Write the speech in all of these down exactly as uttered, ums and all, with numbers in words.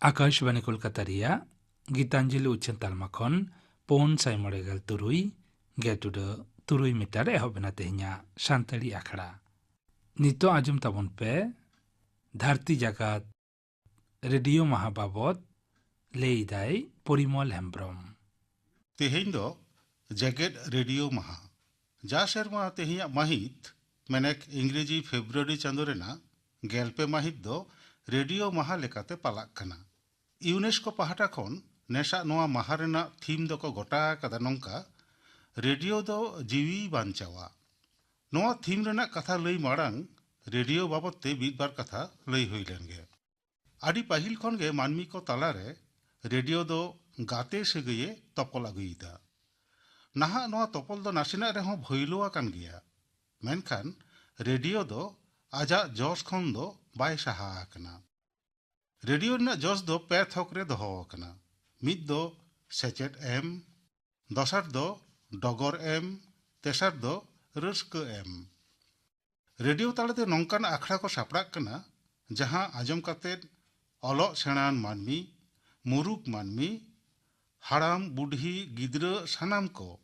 ᱟᱠᱟᱥᱵᱟᱬᱤ ᱠᱳᱞᱠᱟᱛᱟ ᱨᱮᱭᱟᱜ ᱜᱤᱛᱟᱧᱡᱚᱞᱤ ᱩᱪᱷᱟᱹᱱ ᱛᱟᱞᱢᱟ ᱠᱷᱚᱱ ᱯᱩᱱ ᱥᱟᱭ ᱢᱚᱬᱮ ᱜᱮᱞ ᱛᱩᱨᱩᱭ ᱜᱮᱞ ᱴᱩᱰᱟᱹᱜ ᱛᱩᱨᱩᱭ ᱢᱤᱴᱟᱨ ᱮᱦᱚᱵ ᱮᱱᱟ ᱛᱮᱦᱮᱧᱟᱜ ᱥᱟᱱᱛᱟᱲᱤ ᱟᱠᱷᱲᱟ᱾ ᱱᱤᱛᱚᱜ ᱟᱸᱡᱚᱢ ᱛᱟᱵᱚᱱ ᱯᱮ ᱫᱷᱟᱹᱨᱛᱤ ᱡᱟᱠᱟᱛ ᱨᱮᱰᱤᱭᱳ ᱢᱟᱦᱟ ᱵᱟᱵᱚᱛ ᱞᱟᱹᱭ ᱮᱫᱟᱭ ᱯᱚᱨᱤᱢᱚᱞ ᱦᱮᱢᱵᱽᱨᱚᱢ᱾ ᱛᱮᱦᱮᱧ ᱫᱚ ᱡᱮᱜᱮᱛ ᱨᱮᱰᱤᱭᱳ ᱢᱟᱦᱟ᱾ ᱡᱟ ᱥᱮᱨᱢᱟ ᱛᱮᱦᱮᱧᱟᱜ ᱢᱟᱹᱦᱤᱛ, ᱢᱮᱱᱮᱠ ᱤᱝᱨᱮᱡᱤ ᱯᱷᱮᱵᱽᱨᱩᱣᱟᱨᱤ ᱪᱟᱸᱫᱳ ᱨᱮᱱᱟᱜ ᱜᱮᱞ ᱯᱮ ᱢᱟᱹᱦᱤᱛ ᱫᱚ ᱨᱮᱰᱤᱭᱳ ᱢᱟᱦᱟ ᱞᱮᱠᱟᱛᱮ ᱯᱟᱞᱟᱜ ᱠᱟᱱᱟ᱾ ᱤᱭᱩᱱᱮᱥᱠᱳ ᱯᱟᱦᱴᱟ ᱠᱷᱚᱱ ᱱᱮᱥᱟᱜ ᱱᱚᱣᱟ ᱢᱟᱦᱟ ᱨᱮᱱᱟᱜ ᱛᱷᱤᱢ ᱫᱚᱠᱚ ᱜᱚᱴᱟ ᱟᱠᱟᱫᱟ ᱱᱚᱝᱠᱟ, "ᱨᱮᱰᱤᱭᱳ ᱫᱚ ᱡᱤᱣᱤᱭ ᱵᱟᱧᱪᱟᱣᱟ᱾" ᱱᱚᱣᱟ ᱛᱷᱤᱢ ᱨᱮᱱᱟᱜ ᱠᱟᱛᱷᱟ ᱞᱟᱹᱭ ᱢᱟᱲᱟᱝ ᱨᱮᱰᱤᱭᱳ ᱵᱟᱵᱚᱛ ᱛᱮ ᱢᱤᱫ ᱵᱟᱨ ᱠᱟᱛᱷᱟ ᱞᱟᱹᱭ ᱦᱩᱭ ᱞᱮᱱ ᱜᱮ᱾ ᱟᱹᱰᱤ ᱯᱟᱹᱦᱤᱞ ᱠᱷᱚᱱ ᱜᱮ ᱢᱟᱹᱱᱢᱤ ᱠᱚ ᱛᱟᱞᱟᱨᱮ ᱨᱮᱰᱤᱭᱳ ᱫᱚ ᱜᱟᱛᱮ ᱥᱟᱹᱜᱟᱹᱭᱮ ᱛᱚᱯᱚᱞ ᱟᱹᱜᱩᱭᱮᱫᱟ᱾ ᱱᱟᱦᱟᱜ ᱱᱚᱣᱟ ᱛᱚᱯᱚᱞ ᱫᱚ ᱱᱟᱥᱮᱱᱟᱜ ᱨᱮᱦᱚᱸ ᱵᱷᱟᱹᱭᱞᱟᱹᱣ ᱟᱠᱟᱱ ᱜᱮᱭᱟ, ᱢᱮᱱᱠᱷᱟᱱ ᱨᱮᱰᱤᱭᱳ ᱫᱚ ᱟᱡᱟᱜ ᱡᱚᱥ ᱠᱷᱚᱱ ᱫᱚ ᱵᱟᱭ ᱥᱟᱦᱟ ᱟᱠᱟᱱᱟ᱾ ᱨᱮᱰᱤᱭᱳ ᱨᱮᱱᱟᱜ ᱡᱚᱥ ᱫᱚ ᱯᱮ ᱛᱷᱚᱠ ᱨᱮ ᱫᱚᱦᱚ ᱟᱠᱟᱱᱟ᱾ ᱢᱤᱫ ᱫᱚ ᱥᱮᱪᱮᱫ ᱮᱢ, ᱫᱚᱥᱟᱨ ᱫᱚ ᱰᱚᱜᱚᱨ ᱮᱢ, ᱛᱮᱥᱟᱨ ᱫᱚ ᱨᱟᱹᱥᱠᱟᱹ ᱮᱢ᱾ ᱨᱮᱰᱤᱭᱳ ᱛᱟᱞᱟᱛᱮ ᱱᱚᱝᱠᱟᱱ ᱟᱠᱷᱲᱟ ᱠᱚ ᱥᱟᱯᱲᱟᱜ ᱠᱟᱱᱟ, ᱡᱟᱦᱟᱸ ᱟᱸᱡᱚᱢ ᱠᱟᱛᱮ ᱚᱞᱚᱜ ᱥᱮᱬᱟᱱ ᱢᱟᱹᱱᱢᱤ, ᱢᱩᱨᱩᱠ ᱢᱟᱹᱱᱢᱤ, ᱦᱟᱲᱟᱢ, ᱵᱩᱰᱷᱤ, ᱜᱤᱫᱽᱨᱟᱹ ᱥᱟᱱᱟᱢ ᱠᱚ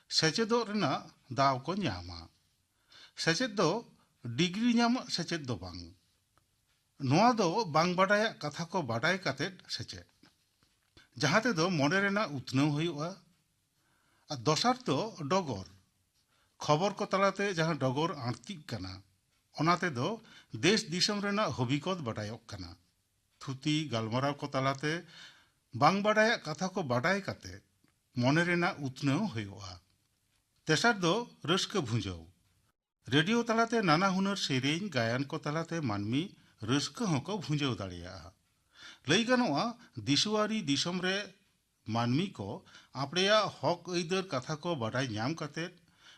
ᱥᱮᱪᱮᱫᱚᱜ ᱨᱮᱱᱟᱜ ᱫᱟᱣ ᱠᱚ ᱧᱟᱢᱟ᱾ ᱥᱮᱪᱮᱫ ᱫᱚ ᱰᱤᱜᱽᱨᱤ ᱧᱟᱢᱟᱜ ᱥᱮᱪᱮᱫ ᱫᱚ ᱵᱟᱝ᱾ ᱱᱚᱣᱟ ᱫᱚ ᱵᱟᱝ ᱵᱟᱰᱟᱭᱟᱜ ᱠᱟᱛᱷᱟ ᱠᱚ ᱵᱟᱰᱟᱭ ᱠᱟᱛᱮ ᱥᱮᱪᱮᱫ, ᱡᱟᱦᱟᱸ ᱛᱮᱫᱚ ᱢᱚᱱᱮ ᱨᱮᱱᱟᱜ ᱩᱛᱱᱟᱹᱣ ᱦᱩᱭᱩᱜᱼᱟ᱾ ᱟᱨ ᱫᱚᱥᱟᱨ ᱫᱚ ᱰᱚᱜᱚᱨ, ᱠᱷᱚᱵᱚᱨ ᱠᱚ ᱛᱟᱞᱟᱛᱮ ᱡᱟᱦᱟᱸ ᱰᱚᱜᱚᱨ ᱟᱬᱛᱤᱜ ᱠᱟᱱᱟ, ᱚᱱᱟ ᱛᱮᱫᱚ ᱫᱮᱥ ᱫᱤᱥᱚᱢ ᱨᱮᱱᱟᱜ ᱦᱚᱵᱤᱠᱚᱛ ᱵᱟᱰᱟᱭᱚᱜ ᱠᱟᱱᱟ᱾ ᱛᱷᱩᱛᱤ ᱜᱟᱞᱢᱟᱨᱟᱣ ᱠᱚ ᱛᱟᱞᱟᱛᱮ ᱵᱟᱝ ᱵᱟᱰᱟᱭᱟᱜ ᱠᱟᱛᱷᱟ ᱠᱚ ᱵᱟᱰᱟᱭ ᱠᱟᱛᱮ ᱢᱚᱱᱮ ᱨᱮᱱᱟᱜ ᱩᱛᱱᱟᱹᱣ ᱦᱩᱭᱩᱜᱼᱟ᱾ ᱛᱮᱥᱟᱨ ᱫᱚ ᱨᱟᱹᱥᱠᱟᱹ ᱵᱷᱩᱸᱡᱟᱹᱣ᱾ ᱨᱮᱰᱤᱭᱳ ᱛᱟᱞᱟᱛᱮ ᱱᱟᱱᱟ ᱦᱩᱱᱟᱹᱨ ᱥᱮᱨᱮᱧ, ᱜᱟᱭᱟᱱ ᱠᱚ ᱛᱟᱞᱟᱛᱮ ᱢᱟᱹᱱᱢᱤ ᱨᱟᱹᱥᱠᱟᱹ ᱦᱚᱸᱠᱚ ᱵᱷᱩᱸᱡᱟᱹᱣ ᱫᱟᱲᱮᱭᱟᱜᱼᱟ᱾ ᱞᱟᱹᱭ ᱜᱟᱱᱚᱜᱼᱟ, ᱫᱤᱥᱩᱣᱟᱨᱤ ᱫᱤᱥᱚᱢ ᱨᱮ ᱢᱟᱹᱱᱢᱤ ᱠᱚ ᱟᱯᱲᱮᱭᱟᱜ ᱦᱚᱠ ᱟᱹᱭᱫᱟᱹᱨ ᱠᱟᱛᱷᱟ ᱠᱚ ᱵᱟᱰᱟᱭ ᱧᱟᱢ ᱠᱟᱛᱮ,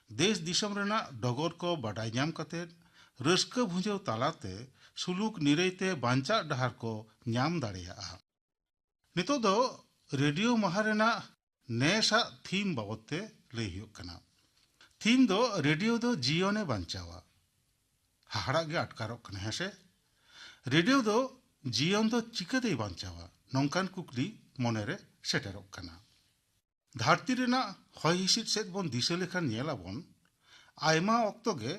ᱫᱮᱥ ᱫᱤᱥᱚᱢ ᱨᱮᱱᱟᱜ ᱰᱚᱜᱚᱨ ᱠᱚ ᱵᱟᱰᱟᱭ ᱧᱟᱢ ᱠᱟᱛᱮ, ᱨᱟᱹᱥᱠᱟᱹ ᱵᱷᱩᱸᱡᱟᱹᱣ ᱛᱟᱞᱟᱛᱮ ᱥᱩᱞᱩᱠ ᱱᱤᱨᱟᱹᱭ ᱛᱮ ᱵᱟᱧᱪᱟᱜ ᱰᱟᱦᱟᱨ ᱠᱚ ᱧᱟᱢ ᱫᱟᱲᱮᱭᱟᱜᱼᱟ᱾ ᱱᱤᱛᱚᱜ ᱫᱚ ᱨᱮᱰᱤᱭᱳ ᱢᱟᱦᱟ ᱨᱮᱱᱟᱜ ᱱᱮᱥᱟᱜ ᱛᱷᱤᱢ ᱵᱟᱵᱚᱫ ᱛᱮ ᱞᱟᱹᱭ ᱦᱩᱭᱩᱜ ᱠᱟᱱᱟ᱾ ᱛᱷᱤᱢ ᱫᱚ ᱨᱮᱰᱤᱭᱳ ᱫᱚ ᱡᱤᱭᱚᱱᱮ ᱵᱟᱧᱪᱟᱣᱟ᱾ ᱦᱟᱦᱟᱲᱟᱜ ᱜᱮ ᱟᱴᱠᱟᱨᱚᱜ ᱠᱟᱱᱟ, ᱦᱮᱸ ᱥᱮ? ᱨᱮᱰᱤᱭᱳ ᱫᱚ ᱡᱤᱭᱚᱱ ᱫᱚ ᱪᱤᱠᱟᱹᱛᱮᱭ ᱵᱟᱧᱪᱟᱣᱟ, ᱱᱚᱝᱠᱟᱱ ᱠᱩᱠᱞᱤ ᱢᱚᱱᱮᱨᱮ ᱥᱮᱴᱮᱨᱚᱜ ᱠᱟᱱᱟ᱾ ᱫᱷᱟᱹᱨᱛᱤ ᱨᱮᱱᱟᱜ ᱦᱚᱭ ᱦᱤᱸᱥᱤᱫ ᱥᱮᱫ ᱵᱚᱱ ᱫᱤᱥᱟᱹ ᱞᱮᱠᱷᱟᱱ ᱧᱮᱞ ᱟᱵᱚᱱ, ᱟᱭᱢᱟ ᱚᱠᱛᱚ ᱜᱮ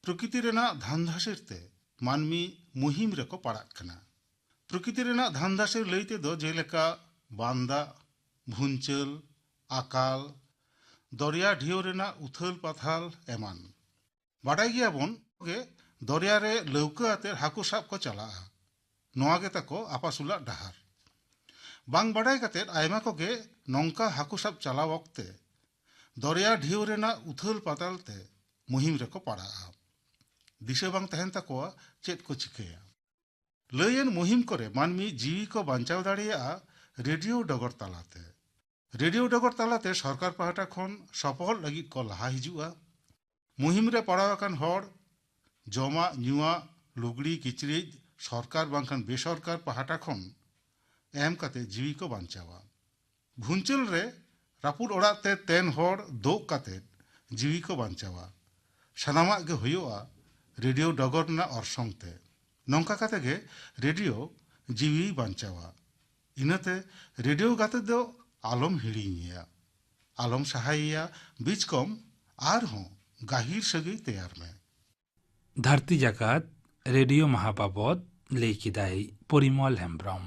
ᱯᱨᱚᱠᱤᱛᱤ ᱨᱮᱱᱟᱜ ᱫᱷᱟᱱᱫᱷᱟᱥᱤᱨ ᱛᱮ ᱢᱟᱹᱱᱢᱤ ᱢᱩᱦᱤᱢ ᱨᱮᱠᱚ ᱯᱟᱲᱟᱜ ᱠᱟᱱᱟ᱾ ᱯᱨᱚᱠᱤᱛᱤ ᱨᱮᱱᱟᱜ ᱫᱷᱟᱱᱫᱷᱟᱥᱤᱨ ᱞᱟᱹᱭ ᱛᱮᱫᱚ ᱡᱮᱞᱮᱠᱟ ᱵᱟᱱ ᱫᱟᱜ, ᱵᱷᱩᱧᱪᱟᱹᱞ, ᱟᱠᱟᱞ, ᱫᱚᱨᱭᱟ ᱰᱷᱮᱣ ᱨᱮᱱᱟᱜ ᱩᱛᱷᱟᱹᱞ ᱯᱟᱛᱷᱟᱞ ᱮᱢᱟᱱ᱾ ᱵᱟᱰᱟᱭ ᱜᱮᱭᱟᱵᱚᱱ ᱜᱮ, ᱫᱚᱨᱭᱟ ᱨᱮ ᱞᱟᱹᱣᱠᱟᱹ ᱟᱛᱮ ᱦᱟᱹᱠᱩ ᱥᱟᱵ ᱠᱚ ᱪᱟᱞᱟᱜᱼᱟ᱾ ᱱᱚᱣᱟ ᱜᱮ ᱛᱟᱠᱚ ᱟᱯᱟᱥᱩᱞᱟᱜ ᱰᱟᱦᱟᱨ᱾ ᱵᱟᱝ ᱵᱟᱰᱟᱭ ᱠᱟᱛᱮ ᱟᱭᱢᱟ ᱠᱚᱜᱮ ᱱᱚᱝᱠᱟ ᱦᱟᱹᱠᱩ ᱥᱟᱵ ᱪᱟᱞᱟᱣ ᱚᱠᱛᱮ ᱫᱚᱨᱭᱟ ᱰᱷᱮᱣ ᱨᱮᱱᱟᱜ ᱩᱛᱷᱟᱹᱞ ᱯᱟᱛᱟᱞ ᱛᱮ ᱢᱩᱦᱤᱢ ᱨᱮᱠᱚ ᱯᱟᱲᱟᱜᱼᱟ᱾ ᱫᱤᱥᱟᱹ ᱵᱟᱝ ᱛᱟᱦᱮᱱ ᱛᱟᱠᱚᱣᱟ ᱪᱮᱫ ᱠᱚ ᱪᱤᱠᱟᱹᱭᱟ᱾ ᱞᱟᱹᱭᱟᱱ ᱢᱩᱦᱤᱢ ᱠᱚᱨᱮ ᱢᱟᱹᱱᱢᱤ ᱡᱤᱣᱤ ᱠᱚ ᱵᱟᱧᱪᱟᱣ ᱫᱟᱲᱮᱭᱟᱜᱼᱟ ᱨᱮᱰᱤᱭᱳ ᱰᱚᱜᱚᱨ ᱛᱟᱞᱟᱛᱮ᱾ ᱨᱮᱰᱤᱭᱳ ᱰᱚᱜᱚᱨ ᱛᱟᱞᱟᱛᱮ ᱥᱚᱨᱠᱟᱨ ᱯᱟᱦᱴᱟ ᱠᱷᱚᱱ ᱥᱚᱯᱚᱦᱚᱫ ᱞᱟᱹᱜᱤᱫ ᱠᱚ ᱞᱟᱦᱟ ᱦᱤᱡᱩᱜᱼᱟ᱾ ᱢᱩᱦᱤᱢ ᱨᱮ ᱯᱟᱲᱟᱣ ᱟᱠᱟᱱ ᱦᱚᱲ ᱡᱚᱢᱟᱜ, ᱧᱩᱣᱟᱜ, ᱞᱩᱜᱽᱲᱤ, ᱠᱤᱪᱨᱤᱡ ᱥᱚᱨᱠᱟᱨ ᱵᱟᱝᱠᱷᱟᱱ ᱵᱮᱥᱚᱨᱠᱟᱨ ᱯᱟᱦᱴᱟ ᱠᱷᱚᱱ ᱮᱢ ᱠᱟᱛᱮ ᱡᱤᱣᱤ ᱠᱚ ᱵᱟᱧᱪᱟᱣᱟ᱾ ᱵᱷᱩᱧᱪᱟᱹᱞ ᱨᱮ ᱨᱟᱹᱯᱩᱫ ᱚᱲᱟᱜ ᱛᱮ ᱛᱮᱱ ᱦᱚᱲ ᱫᱳᱜ ᱠᱟᱛᱮ ᱡᱤᱣᱤ ᱠᱚ ᱵᱟᱧᱪᱟᱣᱟ᱾ ᱥᱟᱱᱟᱢᱟᱜ ᱜᱮ ᱦᱩᱭᱩᱜᱼᱟ ᱨᱮᱰᱤᱭᱳ ᱰᱚᱜᱚᱨ ᱨᱮᱱᱟᱜ ᱚᱨᱥᱚᱝ ᱛᱮ᱾ ᱱᱚᱝᱠᱟ ᱠᱟᱛᱮ ᱜᱮ ᱨᱮᱰᱤᱭᱳ ᱡᱤᱣᱤ ᱵᱟᱧᱪᱟᱣᱟ᱾ ᱤᱱᱟᱹᱛᱮ ᱨᱮᱰᱤᱭᱳ ᱜᱟᱛᱮ ᱫᱚ ᱟᱞᱚᱢ ᱦᱤᱲᱤᱧᱮᱭᱟ, ᱟᱞᱚᱢ ᱥᱟᱦᱟᱭᱮᱭᱟ, ᱵᱤᱪᱠᱚᱢ ᱟᱨᱦᱚᱸ ᱜᱟᱹᱦᱤᱨ ᱥᱟᱹᱜᱟᱹᱭ ᱛᱮᱭᱟᱨ ᱢᱮ᱾ ᱫᱷᱟᱹᱨᱛᱤ ᱡᱟᱠᱟᱛ ᱨᱮᱰᱤᱭᱳ ᱢᱟᱦᱟ ᱵᱟᱵᱚᱫ ᱞᱟᱹᱭ ᱠᱮᱫᱟᱭ ᱯᱚᱨᱤᱢᱚᱞ ᱦᱮᱢᱵᱽᱨᱚᱢ᱾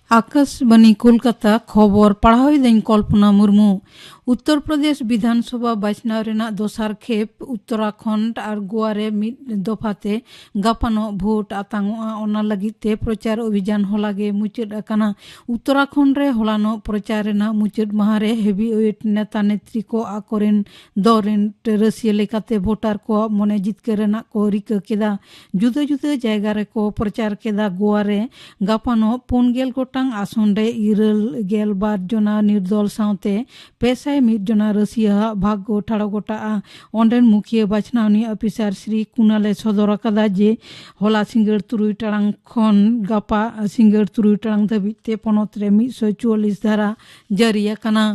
ᱟᱠᱟᱥᱵᱟᱱᱤ ᱠᱳᱞᱠᱟᱛᱟ, ᱠᱷᱚᱵᱚᱨ ᱯᱟᱲᱦᱟᱣ ᱮᱫᱟᱹᱧ ᱠᱚᱞᱯᱚᱱᱟ ᱢᱩᱨᱢᱩ᱾ ᱩᱛᱛᱚᱨ ᱯᱨᱚᱫᱮᱥ ᱵᱤᱫᱷᱟᱱ ᱥᱚᱵᱷᱟ ᱵᱟᱪᱷᱱᱟᱣ ᱨᱮᱱᱟᱜ ᱫᱚᱥᱟᱨ ᱠᱷᱮᱯ ᱩᱛᱛᱚᱨᱟᱠᱷᱚᱸᱰ ᱟᱨ ᱜᱳᱣᱟ ᱨᱮ ᱢᱤᱫ ᱫᱚᱯᱷᱟ ᱛᱮ ᱜᱟᱯᱟᱱᱚᱜ ᱵᱷᱳᱴ ᱟᱛᱟᱝᱚᱜᱼᱟ᱾ ᱚᱱᱟ ᱞᱟᱹᱜᱤᱫ ᱛᱮ ᱯᱨᱚᱪᱟᱨ ᱚᱵᱷᱤᱡᱟᱱ ᱦᱚᱞᱟ ᱜᱮ ᱢᱩᱪᱟᱹᱫ ᱟᱠᱟᱱᱟ᱾ ᱩᱛᱛᱚᱨᱟᱠᱷᱚᱸᱰ ᱨᱮ ᱦᱚᱞᱟᱱᱚᱜ ᱯᱨᱚᱪᱟᱨ ᱨᱮᱱᱟᱜ ᱢᱩᱪᱟᱹᱫ ᱢᱟᱦᱟ ᱨᱮ ᱦᱮᱵᱷᱤᱣᱮᱴ ᱱᱮᱛᱟ ᱱᱮᱛᱨᱤ ᱠᱚ ᱟᱠᱚᱨᱮᱱ ᱫᱚᱞ ᱨᱮᱱ ᱨᱟᱹᱥᱤᱭᱟᱹ ᱞᱮᱠᱟᱛᱮ ᱵᱷᱳᱴᱟᱨ ᱠᱚᱣᱟᱜ ᱢᱚᱱᱮ ᱡᱤᱛᱠᱟᱹᱨ ᱨᱮᱱᱟᱜ ᱠᱚ ᱨᱤᱠᱟᱹ ᱠᱮᱫᱟ᱾ ᱡᱩᱫᱟᱹ ᱡᱩᱫᱟᱹ ᱡᱟᱭᱜᱟ ᱨᱮᱠᱚ ᱯᱨᱚᱪᱟᱨ ᱠᱮᱫᱟ᱾ ᱜᱳᱣᱟ ᱨᱮ ᱜᱟᱯᱟᱱᱚᱜ ᱯᱩᱱ ᱜᱮᱞ ᱜᱚᱴᱟᱝ ᱜᱚᱴᱟᱝ ᱟᱥᱚᱱ ᱨᱮ ᱤᱨᱟᱹᱞ ᱜᱮᱞ ᱵᱟᱨ ᱡᱚᱱᱟ ᱱᱤᱨᱫᱚᱞ ᱥᱟᱶᱛᱮ ᱯᱮ ᱥᱟᱭ ᱢᱤᱫ ᱡᱚᱱᱟ ᱨᱟᱹᱥᱤᱭᱟᱹ ᱟᱜ ᱵᱷᱟᱜᱽᱜᱚ ᱴᱷᱟᱲᱚ ᱜᱚᱴᱟᱜᱼᱟ᱾ ᱚᱸᱰᱮᱱ ᱢᱩᱠᱷᱤᱭᱟᱹ ᱵᱟᱪᱷᱱᱟᱣᱱᱤ ᱚᱯᱷᱤᱥᱟᱨ ᱥᱨᱤ ᱠᱩᱱᱟᱞ ᱮ ᱥᱚᱫᱚᱨ ᱟᱠᱟᱫᱟ ᱡᱮ ᱦᱚᱞᱟ ᱥᱤᱸᱜᱟᱹᱲ ᱛᱩᱨᱩᱭ ᱴᱟᱲᱟᱝ ᱠᱷᱚᱱ ᱜᱟᱯᱟ ᱥᱤᱸᱜᱟᱹᱲ ᱛᱩᱨᱩᱭ ᱴᱟᱲᱟᱝ ᱫᱷᱟᱹᱵᱤᱡ ᱛᱮ ᱯᱚᱱᱚᱛ ᱨᱮ ᱢᱤᱫ ᱥᱚ ᱪᱩᱣᱟᱞᱞᱤᱥ ᱫᱷᱟᱨᱟ ᱡᱟᱹᱨᱤ ᱟᱠᱟᱱᱟ᱾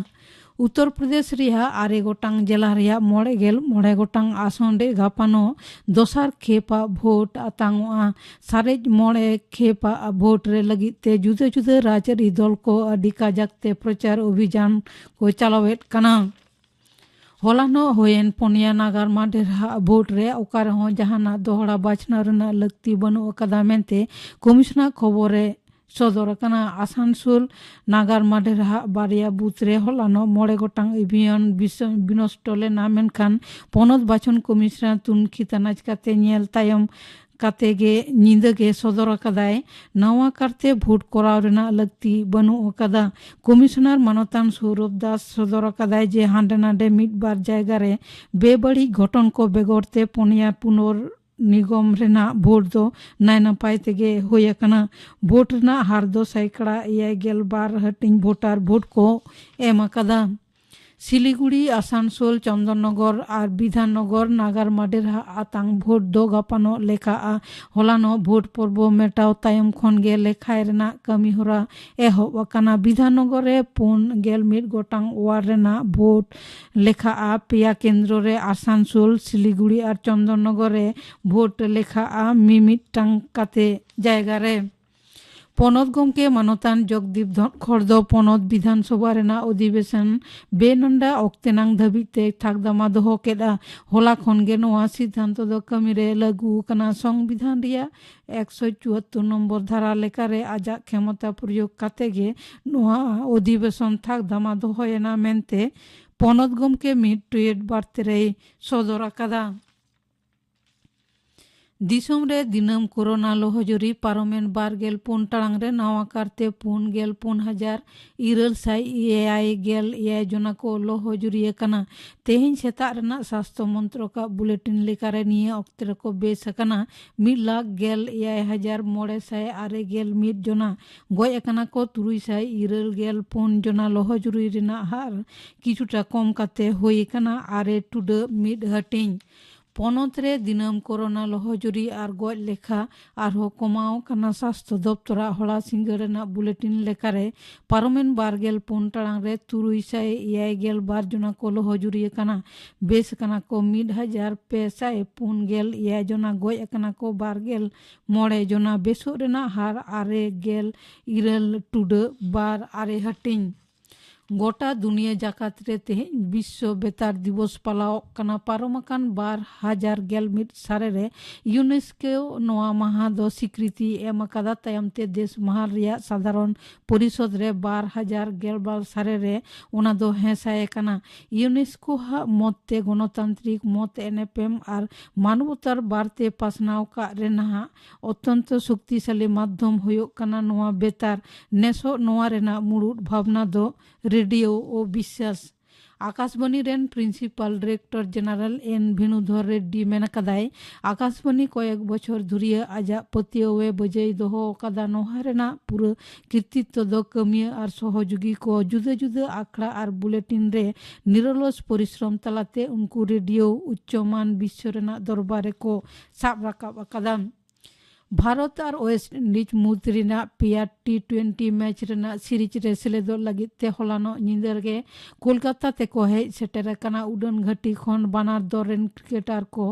ᱩᱛᱛᱚᱨ ᱯᱨᱚᱫᱮᱥ ᱨᱮᱭᱟᱜ ᱟᱨᱮ ᱜᱚᱴᱟᱝ ᱡᱮᱞᱟ ᱨᱮᱭᱟᱜ ᱢᱚᱬᱮ ᱜᱮᱞ ᱢᱚᱬᱮ ᱜᱚᱴᱟᱝ ᱟᱥᱚᱱ ᱨᱮ ᱜᱟᱯᱟᱱᱚᱜ ᱫᱚᱥᱟᱨ ᱠᱷᱮᱯ ᱟᱜ ᱵᱷᱳᱴ ᱟᱛᱟᱝᱚᱜᱼᱟ᱾ ᱥᱟᱨᱮᱡ ᱢᱚᱬᱮ ᱠᱷᱮᱯ ᱟᱜ ᱵᱷᱳᱴ ᱨᱮ ᱞᱟᱹᱜᱤᱫ ᱛᱮ ᱡᱩᱫᱟᱹ ᱡᱩᱫᱟᱹ ᱨᱟᱡᱽᱟᱹᱨᱤ ᱫᱚᱞ ᱠᱚ ᱟᱹᱰᱤ ᱠᱟᱡᱟᱠ ᱛᱮ ᱯᱨᱚᱪᱟᱨ ᱚᱵᱷᱤᱡᱟᱱ ᱠᱚ ᱪᱟᱞᱟᱣᱮᱫ ᱠᱟᱱᱟ᱾ ᱦᱚᱞᱟᱱᱚᱜ ᱦᱩᱭᱮᱱ ᱯᱩᱱᱭᱟ ᱱᱟᱜᱟᱨ ᱢᱟᱰᱮᱨ ᱦᱟᱜ ᱵᱷᱳᱴ ᱨᱮ ᱚᱠᱟ ᱨᱮᱦᱚᱸ ᱡᱟᱦᱟᱱᱟᱜ ᱫᱚᱦᱲᱟ ᱵᱟᱪᱷᱱᱟᱣ ᱨᱮᱱᱟᱜ ᱞᱟᱹᱠᱛᱤ ᱵᱟᱹᱱᱩᱜ ᱟᱠᱟᱫᱟ ᱢᱮᱱᱛᱮ ᱠᱚᱢᱤᱥᱚᱱᱟᱨ ᱠᱷᱚᱵᱚᱨ ᱨᱮ ᱥᱚᱫᱚᱨ ᱟᱠᱟᱱᱟ᱾ ᱟᱥᱟᱱᱥᱳᱞ ᱱᱟᱜᱟᱨ ᱢᱟᱰᱮᱨ ᱦᱟᱜ ᱵᱟᱨᱭᱟ ᱵᱩᱛᱷ ᱨᱮ ᱦᱚᱞᱟᱱᱚᱜ ᱢᱚᱬᱮ ᱜᱚᱴᱟᱝ ᱤᱵᱷᱤᱭᱟᱢ ᱵᱤᱥ-, ᱵᱤᱱᱚᱥᱴᱚ ᱞᱮᱱᱟ, ᱢᱮᱱᱠᱷᱟᱱ ᱯᱚᱱᱚᱛ ᱵᱟᱪᱷᱚᱱ ᱠᱚᱢᱤᱥᱚᱱᱟᱨ ᱛᱩᱱᱠᱷᱤ ᱛᱟᱱᱟᱪ ᱠᱟᱛᱮ ᱧᱮᱞ ᱛᱟᱭᱚᱢ ᱠᱟᱛᱮ ᱜᱮ ᱧᱤᱫᱟᱹ ᱜᱮ ᱥᱚᱫᱚᱨ ᱟᱠᱟᱫᱟᱭ᱾ ᱱᱟᱣᱟ ᱠᱟᱨᱛᱮ ᱵᱷᱳᱴ ᱠᱚᱨᱟᱣ ᱨᱮᱱᱟᱜ ᱞᱟᱹᱠᱛᱤ ᱵᱟᱹᱱᱩᱜ ᱟᱠᱟᱫᱟ᱾ ᱠᱚᱢᱤᱥᱚᱱᱟᱨ ᱢᱟᱱᱚᱛᱟᱱ ᱥᱚᱩᱨᱚᱵᱷ ᱫᱟᱥ ᱥᱚᱫᱚᱨ ᱟᱠᱟᱫᱟᱭ ᱡᱮ ᱦᱟᱸᱰᱮ ᱱᱟᱰᱮ ᱢᱤᱫ ᱵᱟᱨ ᱡᱟᱭᱜᱟ ᱨᱮ ᱵᱮᱵᱟᱹᱲᱤᱡ ᱜᱷᱚᱴᱚᱱ ᱠᱚ ᱵᱮᱜᱚᱨ ᱛᱮ ᱯᱩᱱᱭᱟ ᱯᱩᱱᱚᱨ ᱱᱤᱜᱚᱢ ᱨᱮᱱᱟᱜ ᱵᱷᱳᱴ ᱫᱚ ᱱᱟᱭ ᱱᱟᱯᱟᱭ ᱛᱮᱜᱮ ᱦᱩᱭ ᱟᱠᱟᱱᱟ᱾ ᱵᱷᱳᱴ ᱨᱮᱱᱟᱜ ᱦᱟᱨ ᱫᱚ ᱥᱟᱭᱠᱲᱟ ᱮᱭᱟᱭ ᱜᱮᱞ ᱵᱟᱨ ᱦᱟᱹᱴᱤᱧ ᱵᱷᱳᱴᱟᱨ ᱵᱷᱳᱴ ᱠᱚ ᱮᱢ ᱟᱠᱟᱫᱟ᱾ ᱥᱤᱞᱤᱜᱩᱲᱤ, ᱟᱥᱟᱱᱥᱳᱞ, ᱪᱚᱱᱫᱚᱱᱱᱚᱜᱚᱨ ᱟᱨ ᱵᱤᱫᱷᱟᱱᱱᱚᱜᱚᱨ ᱱᱟᱜᱟᱨ ᱢᱟᱰᱮᱨ ᱦᱟᱜ ᱟᱛᱟᱝ ᱵᱷᱳᱴ ᱫᱚ ᱜᱟᱯᱟᱱᱚᱜ ᱞᱮᱠᱷᱟᱜᱼᱟ᱾ ᱦᱚᱞᱟᱱᱚᱜ ᱵᱷᱳᱴ ᱯᱚᱨᱵᱚ ᱢᱮᱴᱟᱣ ᱛᱟᱭᱚᱢ ᱠᱷᱚᱱ ᱜᱮ ᱞᱮᱠᱷᱟᱭ ᱨᱮᱱᱟᱜ ᱠᱟᱹᱢᱤ ᱦᱚᱨᱟ ᱮᱦᱚᱵ ᱟᱠᱟᱱᱟ᱾ ᱵᱤᱫᱷᱟᱱᱱᱚᱜᱚᱨ ᱨᱮ ᱯᱩᱱ ᱜᱮᱞ ᱢᱤᱫ ᱜᱚᱴᱟᱝ ᱣᱟᱨᱰ ᱨᱮᱱᱟᱜ ᱵᱷᱳᱴ ᱞᱮᱠᱷᱟᱜᱼᱟ᱾ ᱯᱮᱭᱟ ᱠᱮᱱᱫᱨᱚ ᱨᱮ ᱟᱥᱟᱱᱥᱳᱞ, ᱥᱤᱞᱤᱜᱩᱲᱤ ᱟᱨ ᱪᱚᱱᱫᱚᱱᱱᱚᱜᱚᱨ ᱨᱮ ᱵᱷᱳᱴ ᱞᱮᱠᱷᱟᱜᱼᱟ, ᱢᱤᱢᱤᱫᱴᱟᱝ ᱠᱟᱛᱮ ᱡᱟᱭᱜᱟ ᱨᱮ᱾ ᱯᱚᱱᱚᱛ ᱜᱚᱢᱠᱮ ᱢᱟᱱᱚᱛᱟᱱ ᱡᱚᱜᱽᱫᱤᱯ ᱫᱷᱚᱱᱠᱷᱚᱲ ᱫᱚ ᱯᱚᱱᱚᱛ ᱵᱤᱫᱷᱟᱱ ᱥᱚᱵᱷᱟ ᱨᱮᱱᱟᱜ ᱚᱫᱷᱤᱵᱮᱥᱚᱱ ᱵᱮᱱᱚᱱᱰᱟ ᱚᱠᱛᱮ ᱱᱟᱝ ᱫᱷᱟᱹᱵᱤᱡ ᱛᱮ ᱛᱷᱟᱠ ᱫᱟᱢᱟ ᱫᱚᱦᱚ ᱠᱮᱫᱼᱟ᱾ ᱦᱚᱞᱟ ᱠᱷᱚᱱ ᱜᱮ ᱱᱚᱣᱟ ᱥᱤᱫᱷᱟᱱᱛᱚ ᱫᱚ ᱠᱟᱹᱢᱤ ᱨᱮ ᱞᱟᱹᱜᱩ ᱟᱠᱟᱱᱟ᱾ ᱥᱚᱝᱵᱤᱫᱷᱟᱱ ᱨᱮᱭᱟᱜ ᱮᱠᱥᱚ ᱪᱩᱣᱟᱛᱛᱳᱨ ᱱᱚᱢᱵᱚᱨ ᱫᱷᱟᱨᱟ ᱞᱮᱠᱟᱨᱮ ᱟᱡᱟᱜ ᱠᱷᱮᱢᱚᱛᱟ ᱯᱨᱚᱭᱳᱜᱽ ᱠᱟᱛᱮ ᱜᱮ ᱱᱚᱣᱟ ᱚᱫᱷᱤᱵᱮᱥᱚᱱ ᱛᱷᱟᱠ ᱫᱟᱢᱟ ᱫᱚᱦᱚᱭᱮᱱᱟ ᱢᱮᱱᱛᱮ ᱯᱚᱱᱚᱛ ᱜᱚᱢᱠᱮ ᱢᱤᱫ ᱴᱩᱭᱤᱴ ᱵᱟᱨᱛᱮ ᱨᱮᱭ ᱥᱚᱫᱚᱨ ᱟᱠᱟᱫᱟ᱾ ᱫᱤᱥᱚᱢ ᱨᱮ ᱫᱤᱱᱟᱹᱢ ᱠᱳᱨᱳᱱᱟ ᱞᱚᱦᱚᱡᱩᱨᱤ ᱯᱟᱨᱚᱢᱮᱱ ᱵᱟᱨ ᱜᱮᱞ ᱯᱩᱱ ᱴᱟᱲᱟᱝ ᱨᱮ ᱱᱟᱣᱟ ᱠᱟᱨᱛᱮ ᱯᱩᱱ ᱜᱮᱞ ᱯᱩᱱ ᱦᱟᱡᱟᱨ ᱤᱨᱟᱹᱞ ᱥᱟᱭ ᱮᱭᱟᱭ ᱜᱮᱞ ᱮᱭᱟᱭ ᱡᱚᱱᱟ ᱠᱚ ᱞᱚᱦᱚᱡᱩᱨᱤ ᱟᱠᱟᱱᱟ᱾ ᱛᱮᱦᱮᱧ ᱥᱮᱛᱟᱜ ᱨᱮᱱᱟᱜ ᱥᱟᱥᱛᱷᱚ ᱢᱚᱱᱛᱨᱚᱠᱟᱜ ᱵᱩᱞᱮᱴᱤᱱ ᱞᱮᱠᱟᱨᱮ ᱱᱤᱭᱟᱹ ᱚᱠᱛᱮ ᱨᱮᱠᱚ ᱵᱮᱥ ᱟᱠᱟᱱᱟ ᱢᱤᱫ ᱞᱟᱠᱷ ᱜᱮᱞ ᱮᱭᱟᱭ ᱦᱟᱡᱟᱨ ᱢᱚᱬᱮ ᱥᱟᱭ ᱟᱨᱮ ᱜᱮᱞ ᱢᱤᱫ ᱡᱚᱱᱟ᱾ ᱜᱚᱡ ᱟᱠᱟᱱᱟ ᱠᱚ ᱛᱩᱨᱩᱭ ᱥᱟᱭ ᱤᱨᱟᱹᱞ ᱜᱮᱞ ᱯᱩᱱ ᱡᱚᱱᱟ᱾ ᱞᱚᱦᱚᱡᱩᱨᱤ ᱨᱮᱱᱟᱜ ᱦᱟᱨ ᱠᱤᱪᱷᱩᱴᱟ ᱠᱚᱢ ᱠᱟᱛᱮ ᱦᱩᱭ ᱟᱠᱟᱱᱟ ᱟᱨᱮ ᱴᱩᱰᱟᱹᱜ ᱢᱤᱫ ᱦᱟᱹᱴᱤᱧ᱾ ᱯᱚᱱᱚᱛ ᱨᱮ ᱫᱤᱱᱟᱹᱢ ᱠᱳᱨᱳᱱᱟ ᱞᱚᱦᱚᱡᱩᱨᱤ ᱟᱨ ᱜᱚᱡ ᱞᱮᱠᱷᱟ ᱟᱨᱦᱚᱸ ᱠᱚᱢᱟᱣ ᱠᱟᱱᱟ᱾ ᱥᱟᱥᱛᱷᱚ ᱫᱚᱯᱛᱚᱨᱟᱜ ᱦᱚᱞᱟ ᱥᱤᱸᱜᱟᱹᱲ ᱨᱮᱱᱟᱜ ᱵᱩᱞᱮᱴᱤᱱ ᱞᱮᱠᱟᱨᱮ ᱯᱟᱨᱚᱢᱮᱱ ᱵᱟᱨ ᱜᱮᱞ ᱯᱩᱱ ᱴᱟᱲᱟᱝ ᱨᱮ ᱛᱩᱨᱩᱭ ᱥᱟᱭ ᱮᱭᱟᱭ ᱜᱮᱞ ᱵᱟᱨ ᱡᱚᱱᱟ ᱠᱚ ᱞᱚᱦᱚᱡᱩᱨᱤ ᱟᱠᱟᱱᱟ᱾ ᱵᱮᱥ ᱟᱠᱟᱱᱟ ᱠᱚ ᱢᱤᱫ ᱦᱟᱡᱟᱨ ᱯᱮ ᱥᱟᱭ ᱯᱩᱱ ᱜᱮᱞ ᱮᱭᱟᱭ ᱡᱚᱱᱟ, ᱜᱚᱡ ᱟᱠᱟᱱᱟ ᱠᱚ ᱵᱟᱨ ᱜᱮᱞ ᱢᱚᱬᱮ ᱡᱚᱱᱟ᱾ ᱵᱮᱥᱚᱜ ᱨᱮᱱᱟᱜ ᱦᱟᱨ ᱟᱨᱮ ᱜᱮᱞ ᱤᱨᱟᱹᱞ ᱴᱩᱰᱟᱹᱜ ᱵᱟᱨ ᱟᱨᱮ ᱦᱟᱹᱴᱤᱧ᱾ ᱜᱚᱴᱟ ᱫᱩᱱᱤᱭᱟᱹ ᱡᱟᱠᱟᱛ ᱨᱮ ᱛᱮᱦᱮᱧ ᱵᱤᱥᱥᱚ ᱵᱮᱛᱟᱨ ᱫᱤᱵᱚᱥ ᱯᱟᱞᱟᱣᱚᱜ ᱠᱟᱱᱟ᱾ ᱯᱟᱨᱚᱢ ᱟᱠᱟᱱ ᱵᱟᱨ ᱦᱟᱡᱟᱨ ᱜᱮᱞ ᱢᱤᱫ ᱥᱟᱞᱮ ᱨᱮ ᱤᱭᱩᱱᱮᱥᱠᱳ ᱱᱚᱣᱟ ᱢᱟᱦᱟ ᱫᱚ ᱥᱤᱠᱨᱤᱛᱤ ᱮᱢ ᱟᱠᱟᱫᱟ᱾ ᱛᱟᱭᱚᱢ ᱛᱮ ᱫᱮᱥ ᱢᱟᱦᱟ ᱨᱮᱭᱟᱜ ᱥᱟᱫᱷᱟᱨᱚᱱ ᱯᱚᱨᱤᱥᱚᱫᱽ ᱨᱮ ᱵᱟᱨ ᱦᱟᱡᱟᱨ ᱜᱮᱞ ᱵᱟᱨ ᱥᱟᱞᱮ ᱨᱮ ᱚᱱᱟ ᱫᱚ ᱦᱮᱸᱥᱟᱭ ᱟᱠᱟᱱᱟ᱾ ᱤᱭᱩᱱᱮᱥᱠᱳ ᱦᱟᱜ ᱢᱚᱛ ᱛᱮ ᱜᱚᱱᱚᱛᱟᱱᱛᱨᱤᱠ ᱢᱚᱛ ᱮᱱᱮᱯᱮᱢ ᱟᱨ ᱢᱟᱱᱚᱵᱚᱛᱟᱨ ᱵᱟᱨᱛᱮ ᱯᱟᱥᱱᱟᱣ ᱠᱟᱜ ᱨᱮᱱᱟᱜ ᱚᱛᱛᱚᱱᱛᱚ ᱥᱚᱠᱛᱤᱥᱟᱞᱤ ᱢᱟᱫᱽᱫᱷᱚᱢ ᱦᱩᱭᱩᱜ ᱠᱟᱱᱟ ᱱᱚᱣᱟ ᱵᱮᱛᱟᱨ᱾ ᱱᱮᱥᱚᱜ ᱱᱚᱣᱟ ᱨᱮᱱᱟᱜ ᱢᱩᱲᱩᱫ ᱵᱷᱟᱵᱽᱱᱟ ᱫᱚ ᱨᱮᱰᱤᱭᱳ ᱳ ᱵᱤᱥᱥᱟᱥ᱾ ᱟᱠᱟᱥᱵᱟᱱᱤ ᱨᱮᱱ ᱯᱨᱤᱱᱥᱤᱯᱟᱞ ᱰᱤᱨᱮᱠᱴᱚᱨ ᱡᱮᱱᱟᱨᱟᱞ ᱮᱱ ᱵᱷᱮᱱᱩᱫᱷᱚᱨ ᱨᱮᱰᱰᱤ ᱢᱮᱱ ᱟᱠᱟᱫᱟᱭ, ᱟᱠᱟᱥᱵᱟᱱᱤ ᱠᱚᱭᱮᱠ ᱵᱚᱪᱷᱚᱨ ᱫᱷᱩᱨᱤᱭᱟᱹ ᱟᱡᱟᱜ ᱯᱟᱹᱛᱭᱟᱹᱣ ᱮ ᱵᱚᱡᱟᱭ ᱫᱚᱦᱚ ᱟᱠᱟᱫᱟ᱾ ᱱᱚᱣᱟ ᱨᱮᱱᱟᱜ ᱯᱩᱨᱟᱹ ᱠᱨᱤᱛᱤᱛᱛᱚ ᱫᱚ ᱠᱟᱹᱢᱤᱭᱟᱹ ᱟᱨ ᱥᱚᱦᱚᱡᱳᱜᱤ ᱠᱚ ᱡᱩᱫᱟᱹ ᱡᱩᱫᱟᱹ ᱟᱠᱷᱲᱟ ᱟᱨ ᱵᱩᱞᱮᱴᱤᱱ ᱨᱮ ᱱᱤᱨᱚᱞᱚᱥ ᱯᱚᱨᱤᱥᱨᱚᱢ ᱛᱟᱞᱟᱛᱮ ᱩᱱᱠᱩ ᱨᱮᱰᱤᱭᱳ ᱩᱪᱪᱚᱢᱟᱱ ᱵᱤᱥᱥᱚ ᱨᱮᱱᱟᱜ ᱫᱚᱨᱵᱟᱨ ᱨᱮᱠᱚ ᱥᱟᱵ ᱨᱟᱠᱟᱵ ᱟᱠᱟᱫᱟ᱾ ᱵᱷᱟᱨᱚᱛ ᱟᱨ ᱳᱭᱮᱥᱴ ᱤᱱᱰᱤᱡᱽ ᱢᱩᱫᱽ ᱨᱮᱱᱟᱜ ᱯᱮᱭᱟ ᱴᱤ ᱴᱩᱭᱮᱱᱴᱤ ᱢᱮᱪ ᱨᱮᱱᱟᱜ ᱥᱤᱨᱤᱡᱽ ᱨᱮ ᱥᱮᱞᱮᱫᱚᱜ ᱞᱟᱹᱜᱤᱫ ᱛᱮ ᱦᱚᱞᱟᱱᱚᱜ ᱧᱤᱫᱟᱹ ᱨᱮᱜᱮ ᱠᱳᱞᱠᱟᱛᱟ ᱛᱮᱠᱚ ᱦᱮᱡ ᱥᱮᱴᱮᱨ ᱟᱠᱟᱱᱟ᱾ ᱩᱰᱟᱹᱱ ᱜᱷᱟᱹᱴᱤ ᱠᱷᱚᱱ ᱵᱟᱱᱟᱨ ᱫᱚᱞ ᱨᱮᱱ ᱠᱨᱤᱠᱮᱴᱟᱨ ᱠᱚ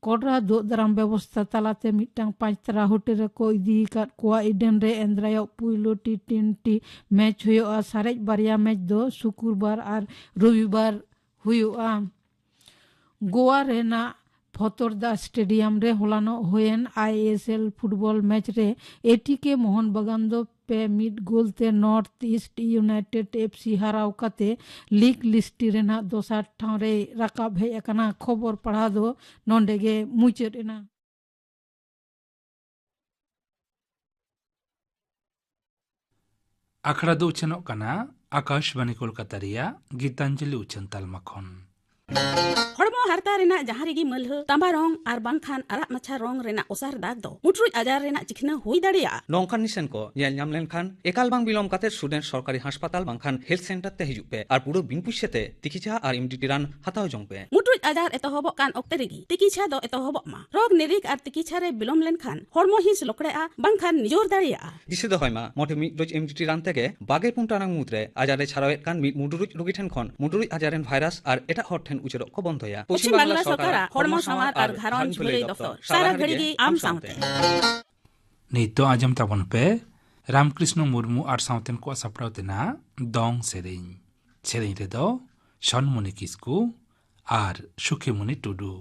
ᱠᱚᱰᱨᱟ ᱫᱳᱜ ᱫᱟᱨᱟᱢ ᱵᱮᱵᱚᱥᱛᱷᱟ ᱛᱟᱞᱟᱛᱮ ᱢᱤᱫᱴᱟᱝ ᱯᱟᱸᱪ ᱛᱟᱨᱟ ᱦᱳᱴᱮᱞ ᱨᱮᱠᱚ ᱤᱫᱤ ᱟᱠᱟᱫ ᱠᱚᱣᱟ᱾ ᱤᱰᱮᱱ ᱨᱮ ᱮᱱᱫᱨᱟᱭᱚᱜ ᱯᱩᱭᱞᱩ ᱴᱤ ᱴᱩᱭᱮᱱᱴᱤ ᱢᱮᱪ ᱦᱩᱭᱩᱜᱼᱟ᱾ ᱥᱟᱨᱮᱡ ᱵᱟᱨᱭᱟ ᱢᱮᱪ ᱫᱚ ᱥᱩᱠᱩᱨᱵᱟᱨ ᱟᱨ ᱨᱚᱵᱤᱵᱟᱨ ᱦᱩᱭᱩᱜᱼᱟ᱾ ᱜᱳᱣᱟ ᱨᱮᱱᱟᱜ ᱯᱷᱚᱛᱚᱨᱫᱟ ᱥᱴᱮᱰᱤᱭᱟᱢ ᱨᱮ ᱦᱚᱞᱟᱱᱚᱜ ᱦᱩᱭᱮᱱ I S L football match ᱨᱮ ᱮ ᱴᱤ ᱠᱮ ᱢᱳᱦᱚᱱ ᱵᱟᱜᱟᱱ ᱫᱚ ᱯᱮ ᱢᱤᱫ ᱜᱳᱞ ᱛᱮ north East United F C ᱦᱟᱨᱟᱣ ᱠᱟᱛᱮ ᱞᱤᱜᱽ ᱞᱤᱥᱴᱤ ᱨᱮᱱᱟᱜ ᱫᱚᱥᱟᱨ ᱴᱷᱟᱶ ᱨᱮᱭ ᱨᱟᱠᱟᱵ ᱦᱮᱡ ᱟᱠᱟᱱᱟ᱾ ᱠᱷᱚᱵᱚᱨ ᱯᱟᱲᱦᱟᱣ ᱫᱚ ᱱᱚᱰᱮ ᱜᱮ ᱢᱩᱪᱟᱹᱫ ᱮᱱᱟ᱾ ᱟᱠᱷᱲᱟ ᱫᱚ ᱩᱪᱷᱟᱹᱱᱚᱜ ᱠᱟᱱᱟ ᱟᱠᱟᱥᱵᱟᱱᱤ ᱠᱳᱞᱠᱟᱛᱟ ᱨᱮᱭᱟᱜ ᱜᱤᱛᱟᱧᱡᱚᱞᱤ ᱩᱪᱷᱟᱹᱱ ᱛᱟᱞᱢᱟ ᱠᱷᱚᱱ᱾ ᱦᱚᱲᱢᱚ ᱦᱟᱨᱛᱟ ᱨᱮᱱᱟᱜ ᱡᱟᱦᱟᱸ ᱨᱮᱜᱮ ᱢᱟᱹᱞᱦᱟᱹ, ᱛᱟᱸᱵᱟ ᱨᱚᱝ ᱟᱨ ᱵᱟᱝᱠᱷᱟᱱ ᱟᱨᱟᱜ ᱢᱟᱪᱷᱟ ᱨᱚᱝ ᱨᱮᱱᱟᱜ ᱚᱥᱟᱨ ᱫᱟᱜᱽ ᱫᱚ ᱢᱩᱴᱨᱩᱡ ᱟᱡᱟᱨ ᱨᱮᱱᱟᱜ ᱪᱤᱠᱷᱱᱟᱹ ᱦᱩᱭ ᱫᱟᱲᱮᱭᱟᱜᱼᱟ᱾ ᱱᱚᱝᱠᱟᱱ ᱱᱤᱥᱟᱹᱱ ᱠᱚ ᱧᱮᱞ ᱧᱟᱢ ᱞᱮᱱᱠᱷᱟᱱ ᱮᱠᱟᱞ ᱵᱟᱝ ᱵᱤᱞᱚᱢ ᱠᱟᱛᱮ ᱥᱩᱰᱮᱱ ᱥᱚᱨᱠᱟᱨᱤ ᱦᱟᱥᱯᱟᱛᱟᱞ ᱵᱟᱝᱠᱷᱟᱱ ᱦᱮᱞᱛᱷ ᱥᱮᱱᱴᱟᱨ ᱛᱮ ᱦᱤᱡᱩᱜ ᱯᱮ ᱟᱨ ᱯᱩᱨᱟᱹ ᱵᱤᱱ ᱯᱩᱭᱥᱟᱹ ᱛᱮ ᱛᱤᱠᱤᱪᱷᱟ ᱟᱨ ᱮᱢᱰᱤᱴᱤ ᱨᱟᱱ ᱦᱟᱛᱟᱣ ᱡᱚᱝ ᱯᱮ᱾ ᱢᱩᱴᱨᱩᱡ ᱟᱡᱟᱨ ᱮᱛᱚᱦᱚᱵᱚᱜ ᱠᱟᱱ ᱚᱠᱛᱮ ᱨᱮᱜᱮ ᱛᱤᱠᱤᱪᱷᱟ ᱫᱚ ᱮᱛᱚᱦᱚᱵᱚᱜ ᱢᱟ᱾ ᱨᱳᱜᱽ ᱱᱤᱨᱤᱠ ᱟᱨ ᱛᱤᱠᱤᱪᱷᱟ ᱨᱮ ᱵᱤᱞᱚᱢ ᱞᱮᱱᱠᱷᱟᱱ ᱦᱚᱲᱢᱚ ᱦᱤᱸᱥ ᱞᱚᱠᱲᱮᱜᱼᱟ ᱵᱟᱝᱠᱷᱟᱱ ᱱᱤᱡᱚᱨ ᱫᱟᱲᱮᱭᱟᱜᱼᱟ᱾ ᱫᱤᱥᱟᱹ ᱫᱚᱦᱚᱭ ᱢᱟ, ᱢᱚᱴᱷᱮ ᱢᱤᱫ ᱰᱳᱡᱽ ᱮᱢᱰᱤᱴᱤ ᱨᱟᱱ ᱛᱮᱜᱮ ᱵᱟᱜᱮ ᱯᱩᱱ ᱴᱟᱲᱟᱝ ᱢᱩᱫᱽᱨᱮ ᱟᱡᱟᱨ ᱮ ᱪᱷᱟᱨᱟᱣᱮᱫ ᱠᱟᱱ ᱢᱤᱫ ᱢᱩᱰᱨᱩᱡ ᱨᱩᱜᱤ ᱴᱷᱮᱱ ᱠᱷᱚᱱ ᱢᱩᱰᱨᱩᱡ ᱟᱡᱟᱨ ᱨᱮᱱ ᱵᱷᱟᱭᱨᱟᱥ ᱟᱨ ᱮᱴᱟᱜ ᱦᱚᱲ ᱴᱷᱮᱱ ᱩᱪᱟᱹᱲᱚᱜ ᱠᱚ ᱵᱚᱱᱫᱚᱭᱟ᱾ ᱯᱚᱪᱷᱤᱢ ᱵᱟᱝᱞᱟ ᱥᱚᱨᱠᱟᱨᱟᱜ ᱦᱚᱲᱢᱚ ᱥᱟᱶᱟᱨ ᱟᱨ ᱜᱷᱟᱨᱚᱸᱡᱽ ᱵᱷᱟᱹᱞᱟᱹᱭ ᱫᱚᱯᱛᱚᱨ ᱥᱟᱨᱟ ᱜᱷᱟᱹᱲᱤ ᱜᱮ ᱟᱢ ᱥᱟᱶᱛᱮ᱾ ᱱᱤᱛ ᱫᱚ ᱟᱸᱡᱚᱢ ᱛᱟᱵᱚᱱ ᱯᱮ ᱨᱟᱢᱠᱨᱤᱥᱱᱚ ᱢᱩᱨᱢᱩ ᱟᱨ ᱥᱟᱶᱛᱮᱱ ᱠᱚᱣᱟᱜ ᱥᱟᱯᱲᱟᱣ ᱛᱮᱱᱟᱜ ᱫᱚᱝ ᱥᱮᱨᱮᱧ᱾ ᱥᱮᱨᱮᱧ ᱨᱮᱫᱚ ᱥᱚᱱᱢᱩᱱᱤ ᱠᱤᱥᱠᱩ ᱟᱨ ᱥᱩᱠᱷᱤᱢᱩᱱᱤ ᱴᱩᱰᱩ᱾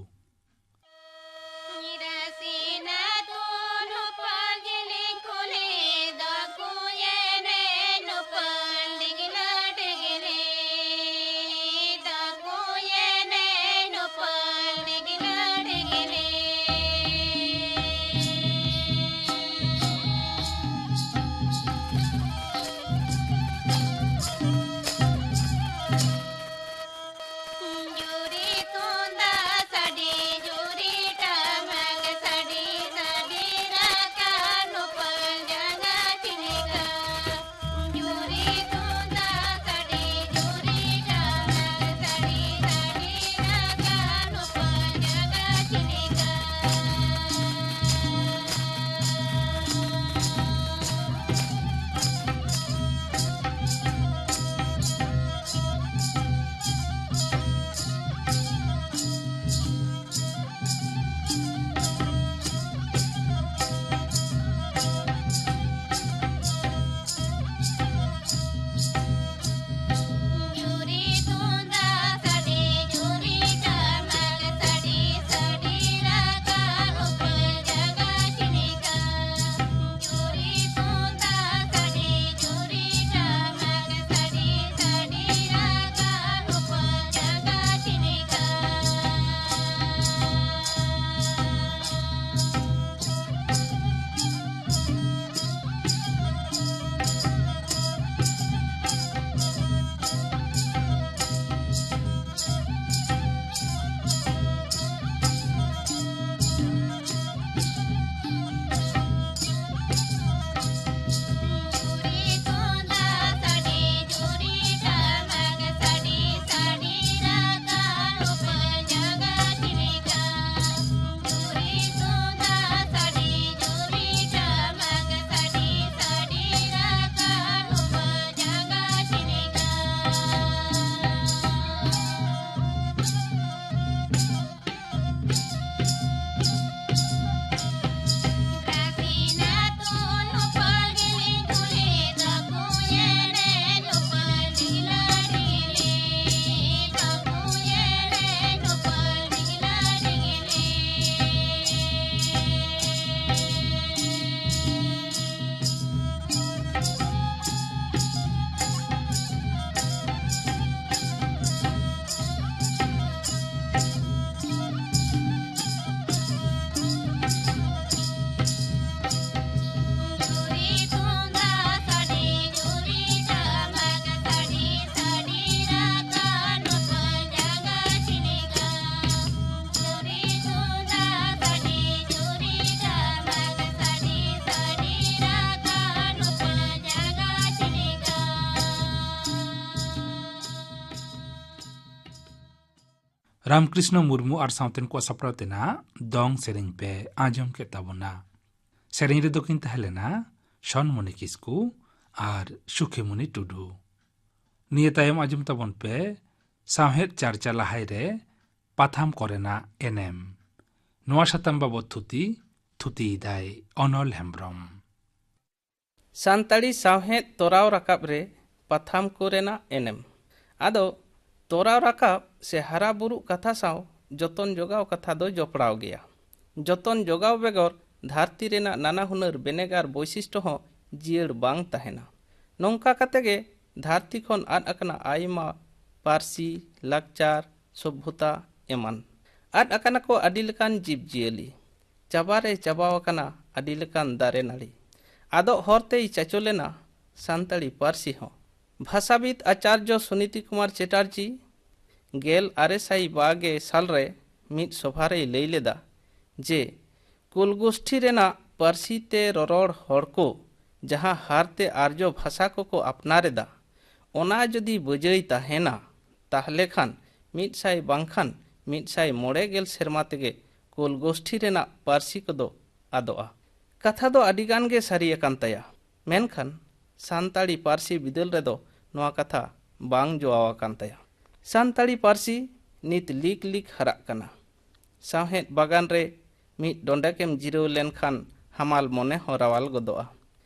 ᱨᱟᱢᱠᱨᱤᱥᱱᱚ ᱢᱩᱨᱢᱩ ᱟᱨ ᱥᱟᱶᱛᱮᱱ ᱠᱚᱣᱟᱜ ᱥᱟᱯᱲᱟᱣ ᱛᱮᱱᱟᱜ ᱫᱚᱝ ᱥᱮᱨᱮᱧ ᱯᱮ ᱟᱸᱡᱚᱢ ᱠᱮᱫ ᱛᱟᱵᱚᱱᱟ᱾ ᱥᱮᱨᱮᱧ ᱨᱮᱫᱚ ᱠᱤᱱ ᱛᱟᱦᱮᱸ ᱞᱮᱱᱟ ᱥᱚᱱᱢᱚᱱᱤ ᱠᱤᱥᱠᱩ ᱟᱨ ᱥᱩᱠᱷᱤᱢᱩᱱᱤ ᱴᱩᱰᱩ᱾ ᱱᱤᱭᱟᱹ ᱛᱟᱭᱚᱢ ᱟᱸᱡᱚᱢ ᱛᱟᱵᱚᱱ ᱯᱮ ᱥᱟᱶᱦᱮᱫ ᱪᱟᱨᱪᱟ ᱞᱟᱦᱟᱭ ᱨᱮ ᱯᱟᱛᱷᱟᱢ ᱠᱚᱨᱮᱱᱟᱜ ᱮᱱᱮᱢ᱾ ᱱᱚᱣᱟ ᱥᱟᱛᱟᱢ ᱵᱟᱵᱚᱛ ᱛᱷᱩᱛᱤ ᱛᱷᱩᱛᱤᱭᱮᱫᱟᱭ ᱚᱱᱚᱞ ᱦᱮᱢᱵᱽᱨᱚᱢ᱾ ᱥᱟᱱᱛᱟᱲᱤ ᱥᱟᱶᱦᱮᱫ ᱛᱚᱨᱟᱣ ᱨᱟᱠᱟᱵ ᱨᱮ ᱯᱟᱛᱷᱟᱢ ᱠᱚᱨᱮᱱᱟᱜ ᱮᱱᱮᱢ᱾ ᱟᱫᱚ ᱛᱚᱨᱟᱣ ᱨᱟᱠᱟᱵ ᱥᱮ ᱦᱟᱨᱟ ᱵᱩᱨᱩᱜ ᱠᱟᱛᱷᱟ ᱥᱟᱶ ᱡᱚᱛᱚᱱ ᱡᱚᱜᱟᱣ ᱠᱟᱛᱷᱟ ᱫᱚ ᱡᱚᱯᱲᱟᱣ ᱜᱮᱭᱟ᱾ ᱡᱚᱛᱚᱱ ᱡᱚᱜᱟᱣ ᱵᱮᱜᱚᱨ ᱫᱷᱟᱹᱨᱛᱤ ᱨᱮᱱᱟᱜ ᱱᱟᱱᱟ ᱦᱩᱱᱟᱹᱨ ᱵᱮᱱᱮᱜᱟᱨ ᱵᱳᱭᱥᱤᱥᱴᱚ ᱦᱚᱸ ᱡᱤᱭᱟᱹᱲ ᱵᱟᱝ ᱛᱟᱦᱮᱱᱟ᱾ ᱱᱚᱝᱠᱟ ᱠᱟᱛᱮ ᱜᱮ ᱫᱷᱟᱹᱨᱛᱤ ᱠᱷᱚᱱ ᱟᱫ ᱟᱠᱟᱱᱟ ᱟᱭᱢᱟ ᱯᱟᱹᱨᱥᱤ, ᱞᱟᱠᱪᱟᱨ, ᱥᱚᱵᱷᱚᱛᱟ ᱮᱢᱟᱱ᱾ ᱟᱫ ᱟᱠᱟᱱᱟ ᱠᱚ ᱟᱹᱰᱤ ᱞᱮᱠᱟᱱ ᱡᱤᱵᱽ ᱡᱤᱭᱟᱹᱞᱤ᱾ ᱪᱟᱵᱟ ᱨᱮ ᱪᱟᱵᱟᱣ ᱟᱠᱟᱱᱟ ᱟᱹᱰᱤ ᱞᱮᱠᱟᱱ ᱫᱟᱨᱮ ᱱᱟᱹᱲᱤ᱾ ᱟᱫᱚᱜ ᱦᱚᱨ ᱛᱮᱭ ᱪᱟᱪᱚ ᱞᱮᱱᱟ ᱥᱟᱱᱛᱟᱲᱤ ᱯᱟᱹᱨᱥᱤ ᱦᱚᱸ᱾ ᱵᱷᱟᱥᱟᱵᱤᱫ ᱟᱪᱟᱨᱡᱚ ᱥᱩᱱᱤᱛᱤ ᱠᱩᱢᱟᱨ ᱪᱮᱴᱟᱨᱡᱤ ᱜᱮᱞ ᱟᱨᱮ ᱥᱟᱭ ᱵᱟᱜᱮ ᱥᱟᱞ ᱨᱮ ᱢᱤᱫ ᱥᱚᱵᱷᱟ ᱨᱮᱭ ᱞᱟᱹᱭ ᱞᱮᱫᱟ ᱡᱮ, ᱠᱩᱞ ᱜᱳᱥᱴᱷᱤ ᱨᱮᱱᱟᱜ ᱯᱟᱹᱨᱥᱤ ᱛᱮ ᱨᱚᱨᱚᱲ ᱦᱚᱲ ᱠᱚ ᱡᱟᱦᱟᱸ ᱦᱟᱨ ᱛᱮ ᱟᱨᱡᱚ ᱵᱷᱟᱥᱟ ᱠᱚᱠᱚ ᱟᱯᱱᱟᱨ ᱮᱫᱟ, ᱚᱱᱟ ᱡᱩᱫᱤ ᱵᱟᱹᱡᱟᱹᱭ ᱛᱟᱦᱮᱱᱟ, ᱛᱟᱦᱞᱮ ᱠᱷᱟᱱ ᱢᱤᱫ ᱥᱟᱭ ᱵᱟᱝᱠᱷᱟᱱ ᱢᱤᱫ ᱥᱟᱭ ᱢᱚᱬᱮ ᱜᱮᱞ ᱥᱮᱨᱢᱟ ᱛᱮᱜᱮ ᱠᱩᱞ ᱜᱳᱥᱴᱷᱤ ᱨᱮᱱᱟᱜ ᱯᱟᱹᱨᱥᱤ ᱠᱚᱫᱚ ᱟᱫᱚᱜᱼᱟ᱾ ᱠᱟᱛᱷᱟ ᱫᱚ ᱟᱹᱰᱤ ᱜᱟᱱ ᱜᱮ ᱥᱟᱹᱨᱤ ᱟᱠᱟᱱ ᱛᱟᱭᱟ, ᱢᱮᱱᱠᱷᱟᱱ ᱥᱟᱱᱛᱟᱲᱤ ᱯᱟᱹᱨᱥᱤ ᱵᱤᱫᱟᱹᱞ ᱨᱮᱫᱚ ᱱᱚᱣᱟ ᱠᱟᱛᱷᱟ ᱵᱟᱝ ᱡᱚᱣᱟᱣ ᱟᱠᱟᱱ ᱛᱟᱭᱟ᱾ ᱥᱟᱱᱛᱟᱲᱤ ᱯᱟᱹᱨᱥᱤ ᱱᱤᱛ ᱞᱤᱠ ᱞᱤᱠ ᱦᱟᱨᱟᱜ ᱠᱟᱱᱟ᱾ ᱥᱟᱶᱦᱮᱫ ᱵᱟᱜᱟᱱ ᱨᱮ ᱢᱤᱫ ᱰᱚᱸᱰᱮᱠᱮᱢ ᱡᱤᱨᱟᱹᱣ ᱞᱮᱱᱠᱷᱟᱱ ᱦᱟᱢᱟᱞ ᱢᱚᱱᱮ ᱦᱚᱸ ᱨᱟᱣᱟᱞ ᱜᱚᱫᱚᱜᱼᱟ᱾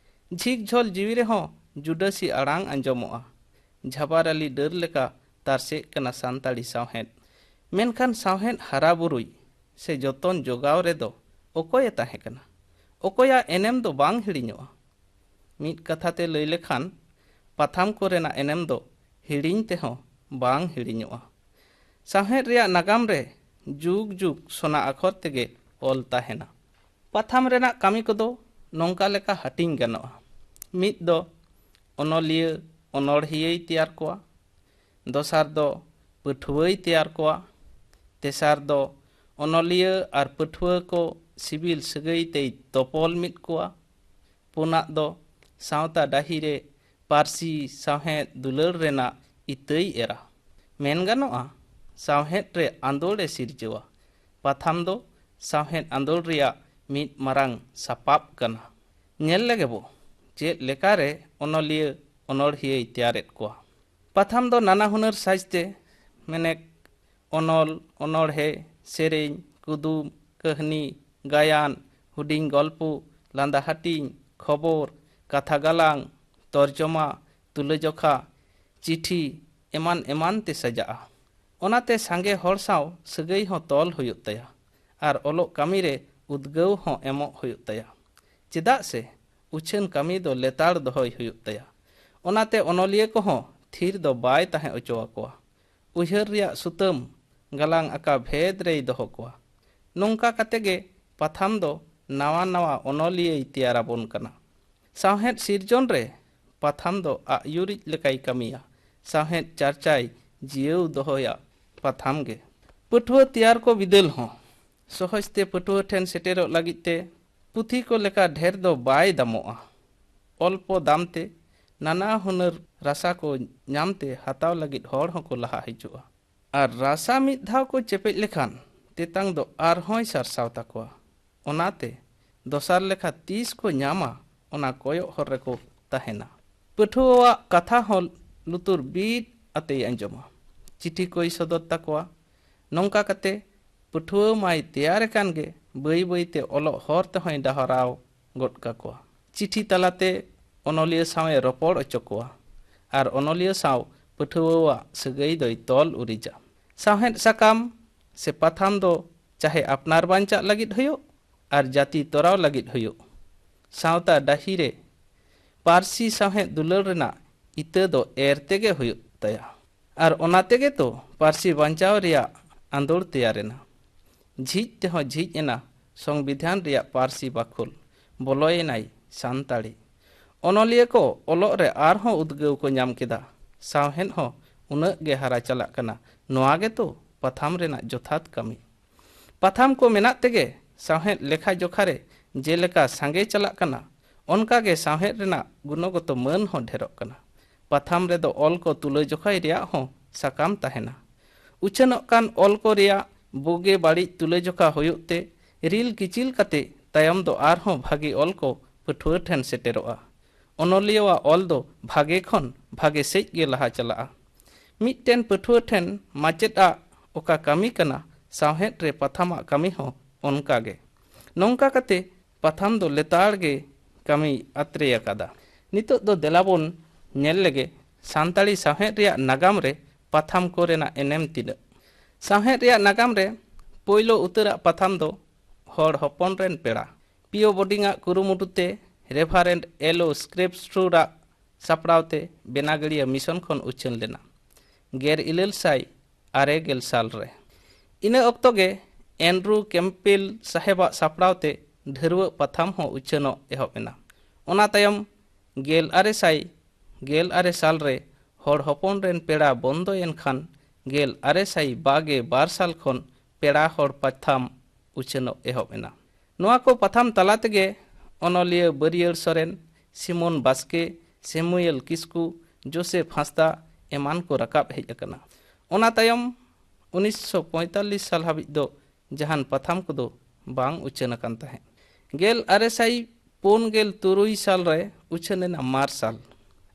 ᱡᱷᱤᱠ ᱡᱷᱚᱞ ᱡᱤᱣᱤ ᱨᱮᱦᱚᱸ ᱡᱩᱰᱟᱹᱥᱤ ᱟᱲᱟᱝ ᱟᱸᱡᱚᱢᱚᱜᱼᱟ᱾ ᱡᱷᱟᱵᱟᱨ ᱟᱞᱤ ᱰᱟᱹᱨ ᱞᱮᱠᱟ ᱛᱟᱨᱥᱮᱜ ᱠᱟᱱᱟ ᱥᱟᱱᱛᱟᱲᱤ ᱥᱟᱶᱦᱮᱫ᱾ ᱢᱮᱱᱠᱷᱟᱱ ᱥᱟᱶᱦᱮᱫ ᱦᱟᱨᱟ ᱵᱩᱨᱩᱭ ᱥᱮ ᱡᱚᱛᱚᱱ ᱡᱚᱜᱟᱣ ᱨᱮᱫᱚ ᱚᱠᱚᱭᱮ ᱛᱟᱦᱮᱸ ᱠᱟᱱᱟ? ᱚᱠᱚᱭᱟᱜ ᱮᱱᱮᱢ ᱫᱚ ᱵᱟᱝ ᱦᱤᱲᱤᱧᱚᱜᱼᱟ? ᱢᱤᱫ ᱠᱟᱛᱷᱟ ᱛᱮ ᱞᱟᱹᱭ ᱞᱮᱠᱷᱟᱱ, ᱯᱟᱛᱷᱟᱢ ᱠᱚᱨᱮᱱᱟᱜ ᱮᱱᱮᱢ ᱫᱚ ᱦᱤᱲᱤᱧ ᱛᱮᱦᱚᱸ ᱵᱟᱝ ᱦᱤᱲᱤᱧᱚᱜᱼᱟ᱾ ᱥᱟᱶᱦᱮᱫ ᱨᱮᱭᱟᱜ ᱱᱟᱜᱟᱢ ᱨᱮ ᱡᱩᱜᱽ ᱡᱩᱜᱽ ᱥᱚᱱᱟ ᱟᱠᱷᱚᱨ ᱛᱮᱜᱮ ᱚᱞ ᱛᱟᱦᱮᱱᱟ᱾ ᱯᱟᱛᱷᱟᱢ ᱨᱮᱱᱟᱜ ᱠᱟᱹᱢᱤ ᱠᱚᱫᱚ ᱱᱚᱝᱠᱟ ᱞᱮᱠᱟ ᱦᱟᱹᱴᱤᱧ ᱜᱟᱱᱚᱜᱼᱟ᱾ ᱢᱤᱫ ᱫᱚ ᱚᱱᱚᱞᱤᱭᱟᱹ, ᱚᱱᱚᱲᱦᱤᱭᱟᱹᱭ ᱛᱮᱭᱟᱨ ᱠᱚᱣᱟ᱾ ᱫᱚᱥᱟᱨ ᱫᱚ ᱯᱟᱹᱴᱷᱩᱣᱟᱹᱭ ᱛᱮᱭᱟᱨ ᱠᱚᱣᱟ᱾ ᱛᱮᱥᱟᱨ ᱫᱚ ᱚᱱᱚᱞᱤᱭᱟᱹ ᱟᱨ ᱯᱟᱹᱴᱷᱩᱣᱟᱹ ᱠᱚ ᱥᱤᱵᱤᱞ ᱥᱟᱹᱜᱟᱹᱭ ᱛᱮᱭ ᱛᱚᱯᱚᱞ ᱢᱤᱫ ᱠᱚᱣᱟ᱾ ᱯᱩᱱᱟᱜ ᱫᱚ ᱥᱟᱶᱛᱟ ᱰᱟᱹᱦᱤ ᱨᱮ ᱯᱟᱹᱨᱥᱤ ᱥᱟᱶᱦᱮᱫ ᱫᱩᱞᱟᱹᱲ ᱨᱮᱱᱟᱜ ᱤᱛᱟᱹᱭ ᱮᱨᱟ᱾ ᱢᱮᱱ ᱜᱟᱱᱚᱜᱼᱟ, ᱥᱟᱶᱦᱮᱫ ᱨᱮ ᱟᱸᱫᱳᱲ ᱮ ᱥᱤᱨᱡᱟᱹᱣᱟ᱾ ᱯᱟᱛᱷᱟᱢ ᱫᱚ ᱥᱟᱶᱦᱮᱫ ᱟᱸᱫᱳᱲ ᱨᱮᱭᱟᱜ ᱢᱤᱫ ᱢᱟᱨᱟᱝ ᱥᱟᱯᱟᱵ ᱠᱟᱱᱟ᱾ ᱧᱮᱞ ᱞᱮᱜᱮ ᱵᱚ, ᱪᱮᱫ ᱞᱮᱠᱟᱨᱮ ᱚᱱᱚᱞᱤᱭᱟᱹ ᱚᱱᱚᱲᱦᱤᱭᱟᱹᱭ ᱛᱮᱭᱟᱨᱮᱫ ᱠᱚᱣᱟ᱾ ᱯᱟᱛᱷᱟᱢ ᱫᱚ ᱱᱟᱱᱟ ᱦᱩᱱᱟᱹᱨ ᱥᱟᱡᱽᱛᱮ, ᱢᱮᱱᱮᱠ ᱚᱱᱚᱞ, ᱚᱱᱚᱲᱦᱮ, ᱥᱮᱨᱮᱧ, ᱠᱩᱫᱩᱢ, ᱠᱟᱹᱦᱱᱤ, ᱜᱟᱭᱟᱱ, ᱦᱩᱰᱤᱧ ᱜᱚᱞᱯᱚ, ᱞᱟᱸᱫᱟ ᱦᱟᱹᱴᱤᱧ, ᱠᱷᱚᱵᱚᱨ, ᱠᱟᱛᱷᱟ ᱜᱟᱞᱟᱝ, ᱛᱚᱨᱡᱚᱢᱟ, ᱛᱩᱞᱟᱹᱡᱚᱠᱷᱟ, ᱪᱤᱴᱷᱤ ᱮᱢᱟᱱ ᱮᱢᱟᱱ ᱛᱮ ᱥᱟᱡᱟᱜᱼᱟ᱾ ᱚᱱᱟᱛᱮ ᱥᱟᱸᱜᱮ ᱦᱚᱲ ᱥᱟᱶ ᱥᱟᱹᱜᱟᱹᱭ ᱦᱚᱸ ᱛᱚᱞ ᱦᱩᱭᱩᱜ ᱛᱟᱭᱟ ᱟᱨ ᱚᱞᱚᱜ ᱠᱟᱹᱢᱤ ᱨᱮ ᱩᱫᱽᱜᱟᱹᱣ ᱦᱚᱸ ᱮᱢᱚᱜ ᱦᱩᱭᱩᱜ ᱛᱟᱭᱟ᱾ ᱪᱮᱫᱟᱜ ᱥᱮ ᱩᱪᱷᱟᱹᱱ ᱠᱟᱹᱢᱤ ᱫᱚ ᱞᱮᱛᱟᱲ ᱫᱚᱦᱚᱭ ᱦᱩᱭᱩᱜ ᱛᱟᱭᱟ᱾ ᱚᱱᱟᱛᱮ ᱚᱱᱚᱞᱤᱭᱟᱹ ᱠᱚᱦᱚᱸ ᱛᱷᱤᱨ ᱫᱚ ᱵᱟᱭ ᱛᱟᱦᱮᱸ ᱦᱚᱪᱚ ᱟᱠᱚᱣᱟ᱾ ᱩᱭᱦᱟᱹᱨ ᱨᱮᱭᱟᱜ ᱥᱩᱛᱟᱹᱢ ᱜᱟᱞᱟᱝ ᱟᱠᱟ ᱵᱷᱮᱫ ᱨᱮᱭ ᱫᱚᱦᱚ ᱠᱚᱣᱟ᱾ ᱱᱚᱝᱠᱟ ᱠᱟᱛᱮ ᱜᱮ ᱯᱟᱛᱷᱟᱢ ᱫᱚ ᱱᱟᱣᱟ ᱱᱟᱣᱟ ᱚᱱᱚᱞᱤᱭᱟᱹᱭ ᱛᱮᱭᱟᱨ ᱟᱵᱚᱱ ᱠᱟᱱᱟ᱾ ᱥᱟᱶᱦᱮᱫ ᱥᱤᱨᱡᱚᱱ ᱨᱮ ᱯᱟᱛᱷᱟᱢ ᱫᱚ ᱟᱜ ᱭᱩᱨᱤᱡ ᱞᱮᱠᱟᱭ ᱠᱟᱹᱢᱤᱭᱟ᱾ ᱥᱟᱶᱦᱮᱫ ᱪᱟᱨᱪᱟᱭ ᱡᱤᱭᱟᱹᱣ ᱫᱚᱦᱚᱭᱟ ᱯᱟᱛᱷᱟᱢ ᱜᱮ᱾ ᱯᱟᱹᱴᱷᱩᱣᱟᱹ ᱛᱮᱭᱟᱨ ᱠᱚ ᱵᱤᱫᱟᱹᱞ ᱦᱚᱸ ᱥᱚᱦᱚᱡ ᱛᱮ ᱯᱟᱹᱴᱷᱩᱣᱟᱹ ᱴᱷᱮᱱ ᱥᱮᱴᱮᱨᱚᱜ ᱞᱟᱹᱜᱤᱫ ᱛᱮ ᱯᱩᱛᱷᱤ ᱠᱚ ᱞᱮᱠᱟ ᱰᱷᱮᱨ ᱫᱚ ᱵᱟᱭ ᱫᱟᱢᱚᱜᱼᱟ᱾ ᱚᱞᱯᱚ ᱫᱟᱢ ᱛᱮ ᱱᱟᱱᱟ ᱦᱩᱱᱟᱹᱨ ᱨᱟᱥᱟ ᱠᱚ ᱧᱟᱢ ᱛᱮ ᱦᱟᱛᱟᱣ ᱞᱟᱹᱜᱤᱫ ᱦᱚᱲ ᱦᱚᱸᱠᱚ ᱞᱟᱦᱟ ᱦᱤᱡᱩᱜᱼᱟ᱾ ᱟᱨ ᱨᱟᱥᱟ ᱢᱤᱫ ᱫᱷᱟᱣ ᱠᱚ ᱪᱮᱯᱮᱡ ᱞᱮᱠᱷᱟᱱ ᱛᱮᱛᱟᱝ ᱫᱚ ᱟᱨᱦᱚᱸᱭ ᱥᱟᱨᱥᱟᱣ ᱛᱟᱠᱚᱣᱟ᱾ ᱚᱱᱟᱛᱮ ᱫᱚᱥᱟᱨ ᱞᱮᱠᱷᱟ ᱛᱤᱥ ᱠᱚ ᱧᱟᱢᱟ, ᱚᱱᱟ ᱠᱚᱭᱚᱜ ᱦᱚᱨ ᱨᱮᱠᱚ ᱛᱟᱦᱮᱱᱟ᱾ ᱯᱟᱹᱴᱷᱩᱣᱟᱹᱣᱟᱜ ᱠᱟᱛᱷᱟ ᱦᱚᱸ ᱞᱩᱛᱩᱨ ᱵᱤᱫ ᱟᱛᱮᱭ ᱟᱸᱡᱚᱢᱟ᱾ ᱪᱤᱴᱷᱤ ᱠᱚᱭ ᱥᱚᱫᱚᱨ ᱛᱟᱠᱚᱣᱟ᱾ ᱱᱚᱝᱠᱟ ᱠᱟᱛᱮ ᱯᱟᱹᱴᱷᱩᱣᱟᱹ ᱢᱟᱭ ᱛᱮᱭᱟᱨ ᱟᱠᱟᱱ ᱜᱮ, ᱵᱟᱹᱭ ᱵᱟᱹᱭᱛᱮ ᱚᱞᱚᱜ ᱦᱚᱨ ᱛᱮᱦᱚᱸᱭ ᱰᱟᱦᱟᱨᱟᱣ ᱜᱚᱫ ᱠᱟᱠᱚᱣᱟ᱾ ᱪᱤᱴᱷᱤ ᱛᱟᱞᱟᱛᱮ ᱚᱱᱚᱞᱤᱭᱟᱹ ᱥᱟᱶ ᱮ ᱨᱚᱯᱚᱲ ᱦᱚᱪᱚ ᱠᱚᱣᱟ ᱟᱨ ᱚᱱᱚᱞᱤᱭᱟᱹ ᱥᱟᱶ ᱯᱟᱹᱴᱷᱩᱣᱟᱹᱣᱟᱜ ᱥᱟᱹᱜᱟᱹᱭ ᱫᱚᱭ ᱛᱚᱞ ᱩᱨᱤᱡᱟ᱾ ᱥᱟᱶᱦᱮᱫ ᱥᱟᱠᱟᱢ ᱥᱮ ᱯᱟᱛᱷᱟᱢ ᱫᱚ ᱪᱟᱦᱮ ᱟᱯᱱᱟᱨ ᱵᱟᱧᱪᱟᱜ ᱞᱟᱹᱜᱤᱫ ᱦᱩᱭᱩᱜ ᱟᱨ ᱡᱟᱹᱛᱤ ᱛᱚᱨᱟᱣ ᱞᱟᱹᱜᱤᱫ ᱦᱩᱭᱩᱜ, ᱥᱟᱶᱛᱟ ᱰᱟᱹᱦᱤ ᱨᱮ ᱯᱟᱹᱨᱥᱤ ᱥᱟᱶᱦᱮᱫ ᱫᱩᱞᱟᱹᱲ ᱨᱮᱱᱟᱜ ᱤᱛᱟᱹ ᱫᱚ ᱮᱨ ᱛᱮᱜᱮ ᱦᱩᱭᱩᱜ ᱛᱟᱭᱟ᱾ ᱟᱨ ᱚᱱᱟ ᱛᱮᱜᱮ ᱛᱚ ᱯᱟᱹᱨᱥᱤ ᱵᱟᱧᱪᱟᱣ ᱨᱮᱭᱟᱜ ᱟᱸᱫᱳᱲ ᱛᱮᱭᱟᱨ ᱮᱱᱟ᱾ ᱡᱷᱤᱡ ᱛᱮᱦᱚᱸ ᱡᱷᱤᱡ ᱮᱱᱟ ᱥᱚᱝᱵᱤᱫᱷᱟᱱ ᱨᱮᱭᱟᱜ ᱯᱟᱹᱨᱥᱤ ᱵᱟᱠᱷᱳᱞ, ᱵᱚᱞᱚᱭᱮᱱᱟᱭ ᱥᱟᱱᱛᱟᱲᱤ᱾ ᱚᱱᱚᱞᱤᱭᱟᱹ ᱠᱚ ᱚᱞᱚᱜ ᱨᱮ ᱟᱨᱦᱚᱸ ᱩᱫᱽᱜᱟᱹᱣ ᱠᱚ ᱧᱟᱢ ᱠᱮᱫᱟ᱾ ᱥᱟᱶᱦᱮᱫ ᱦᱚᱸ ᱩᱱᱟᱹᱜ ᱜᱮ ᱦᱟᱨᱟ ᱪᱟᱞᱟᱜ ᱠᱟᱱᱟ᱾ ᱱᱚᱣᱟ ᱜᱮᱛᱚ ᱯᱟᱛᱷᱟᱢ ᱨᱮᱱᱟᱜ ᱡᱚᱛᱷᱟᱛ ᱠᱟᱹᱢᱤ᱾ ᱯᱟᱛᱷᱟᱢ ᱠᱚ ᱢᱮᱱᱟᱜ ᱛᱮᱜᱮ ᱥᱟᱶᱦᱮᱫ ᱞᱮᱠᱷᱟ ᱡᱚᱠᱷᱟ ᱨᱮ ᱡᱮᱞᱮᱠᱟ ᱥᱟᱸᱜᱮ ᱪᱟᱞᱟᱜ ᱠᱟᱱᱟ, ᱚᱱᱠᱟ ᱜᱮ ᱥᱟᱶᱦᱮᱫ ᱨᱮᱱᱟᱜ ᱜᱩᱱᱚᱜᱚᱛᱚ ᱢᱟᱹᱱ ᱦᱚᱸ ᱰᱷᱮᱨᱚᱜ ᱠᱟᱱᱟ᱾ ᱯᱟᱛᱷᱟᱢ ᱨᱮᱫᱚ ᱚᱞ ᱠᱚ ᱛᱩᱞᱟᱹ ᱡᱚᱠᱷᱟᱭ ᱨᱮᱭᱟᱜ ᱦᱚᱸ ᱥᱟᱠᱟᱢ ᱛᱟᱦᱮᱱᱟ᱾ ᱩᱪᱷᱟᱹᱱᱚᱜ ᱠᱟᱱ ᱚᱞ ᱠᱚ ᱨᱮᱭᱟᱜ ᱵᱩᱜᱤ ᱵᱟᱹᱲᱤᱡ ᱛᱩᱞᱟᱹᱡᱚᱠᱷᱟ ᱦᱩᱭᱩᱜ ᱛᱮ ᱨᱤᱞ ᱠᱤᱪᱤᱞ ᱠᱟᱛᱮ ᱛᱟᱭᱚᱢ ᱫᱚ ᱟᱨᱦᱚᱸ ᱵᱷᱟᱜᱮ ᱚᱞ ᱠᱚ ᱯᱟᱹᱴᱷᱩᱣᱟᱹ ᱴᱷᱮᱱ ᱥᱮᱴᱮᱨᱚᱜᱼᱟ᱾ ᱚᱱᱚᱞᱤᱭᱟᱹᱣᱟᱜ ᱚᱞ ᱫᱚ ᱵᱷᱟᱜᱮ ᱠᱷᱚᱱ ᱵᱷᱟᱜᱮ ᱥᱮᱡ ᱜᱮ ᱞᱟᱦᱟ ᱪᱟᱞᱟᱜᱼᱟ᱾ ᱢᱤᱫᱴᱮᱱ ᱯᱟᱹᱴᱷᱩᱣᱟᱹ ᱴᱷᱮᱱ ᱢᱟᱪᱮᱫ ᱟᱜ ᱚᱠᱟ ᱠᱟᱹᱢᱤ ᱠᱟᱱᱟ, ᱥᱟᱶᱦᱮᱫ ᱨᱮ ᱯᱟᱛᱷᱟᱢᱟᱜ ᱠᱟᱹᱢᱤ ᱦᱚᱸ ᱚᱱᱠᱟ ᱜᱮ᱾ ᱱᱚᱝᱠᱟ ᱠᱟᱛᱮ ᱯᱟᱛᱷᱟᱢ ᱫᱚ ᱞᱮᱛᱟᱲ ᱜᱮ ᱠᱟᱹᱢᱤ ᱟᱛᱨᱮ ᱟᱠᱟᱫᱟ᱾ ᱱᱤᱛᱚᱜ ᱫᱚ ᱫᱮᱞᱟ ᱵᱚᱱ ᱧᱮᱞ ᱞᱮᱜᱮ ᱥᱟᱱᱛᱟᱲᱤ ᱥᱟᱶᱦᱮᱫ ᱨᱮᱭᱟᱜ ᱱᱟᱜᱟᱢ ᱨᱮ ᱯᱟᱛᱷᱟᱢ ᱠᱚ ᱨᱮᱱᱟᱜ ᱮᱱᱮᱢ ᱛᱤᱱᱟᱹᱜ᱾ ᱥᱟᱶᱦᱮᱫ ᱨᱮᱭᱟᱜ ᱱᱟᱜᱟᱢ ᱨᱮ ᱯᱳᱭᱞᱳ ᱩᱛᱟᱹᱨᱟᱜ ᱯᱟᱛᱷᱟᱢ ᱫᱚ ᱦᱚᱲ ᱦᱚᱯᱚᱱ ᱨᱮᱱ ᱯᱮᱲᱟ᱾ ᱯᱤ ᱳ ᱵᱳᱰᱤᱝ ᱟᱜ ᱠᱩᱨᱩᱢᱩᱴᱩ ᱛᱮ ᱨᱮᱵᱷᱟᱨᱮᱱᱰ ᱮᱞ ᱳ ᱥᱠᱨᱮᱯᱥᱴᱨᱩᱰ ᱟᱜ ᱥᱟᱯᱲᱟᱣ ᱛᱮ ᱵᱮᱱᱟᱜᱟᱲᱤᱭᱟᱹ ᱢᱤᱥᱚᱱ ᱠᱷᱚᱱ ᱩᱪᱷᱟᱹᱱ ᱞᱮᱱᱟ ᱜᱮᱞ ᱤᱨᱟᱹᱞ ᱥᱟᱭ ᱟᱨᱮ ᱜᱮᱞ ᱥᱟᱞ ᱨᱮ᱾ ᱤᱱᱟᱹ ᱚᱠᱛᱚ ᱜᱮ ᱮᱱᱰᱨᱩ ᱠᱮᱢᱯᱵᱮᱞ ᱥᱟᱦᱮᱵᱟᱜ ᱥᱟᱯᱲᱟᱣ ᱛᱮ ᱰᱷᱟᱹᱨᱣᱟᱹᱜ ᱯᱟᱛᱷᱟᱢ ᱦᱚᱸ ᱩᱪᱷᱟᱹᱱᱚᱜ ᱮᱦᱚᱵ ᱮᱱᱟ᱾ ᱚᱱᱟ ᱛᱟᱭᱚᱢ ᱜᱮᱞ ᱟᱨᱮ ᱥᱟᱭ ᱜᱮᱞ ᱟᱨᱮ ᱥᱟᱞ ᱨᱮ ᱦᱚᱲ ᱦᱚᱯᱚᱱ ᱨᱮᱱ ᱯᱮᱲᱟ ᱵᱚᱱᱫᱚᱭᱮᱱ ᱠᱷᱟᱱ ᱜᱮᱞ ᱟᱨᱮ ᱥᱟᱭ ᱵᱟᱜᱮ ᱵᱟᱨ ᱥᱟᱞ ᱠᱷᱚᱱ ᱯᱮᱲᱟ ᱦᱚᱲ ᱯᱟᱛᱷᱟᱢ ᱩᱪᱷᱟᱹᱱᱚᱜ ᱮᱦᱚᱵ ᱮᱱᱟ᱾ ᱱᱚᱣᱟ ᱠᱚ ᱯᱟᱛᱷᱟᱢ ᱛᱟᱞᱟ ᱛᱮᱜᱮ ᱚᱱᱚᱞᱤᱭᱟᱹ ᱵᱟᱹᱨᱤᱭᱟᱹᱲ ᱥᱚᱨᱮᱱ, ᱥᱤᱢᱚᱱ ᱵᱟᱥᱠᱮ, ᱥᱮᱢᱩᱭᱮᱞ ᱠᱤᱥᱠᱩ, ᱡᱳᱥᱮᱯ ᱦᱟᱸᱥᱫᱟ ᱮᱢᱟᱱ ᱠᱚ ᱨᱟᱠᱟᱵ ᱦᱮᱡ ᱟᱠᱟᱱᱟ᱾ ᱚᱱᱟ ᱛᱟᱭᱚᱢ ᱩᱱᱤᱥᱥᱚ ᱯᱚᱸᱭᱛᱟᱞᱞᱤᱥ ᱥᱟᱞ ᱦᱟᱹᱵᱤᱡ ᱫᱚ ᱡᱟᱦᱟᱱ ᱯᱟᱛᱷᱟᱢ ᱠᱚᱫᱚ ᱵᱟᱝ ᱩᱪᱷᱟᱹᱱ ᱟᱠᱟᱱ ᱛᱟᱦᱮᱸᱫ᱾ ᱜᱮᱞ ᱟᱨᱮ ᱥᱟᱭ ᱯᱩᱱ ᱜᱮᱞ ᱛᱩᱨᱩᱭ ᱥᱟᱞ ᱨᱮ ᱩᱪᱷᱟᱹᱱ ᱮᱱᱟ ᱢᱟᱨᱥᱟᱞ᱾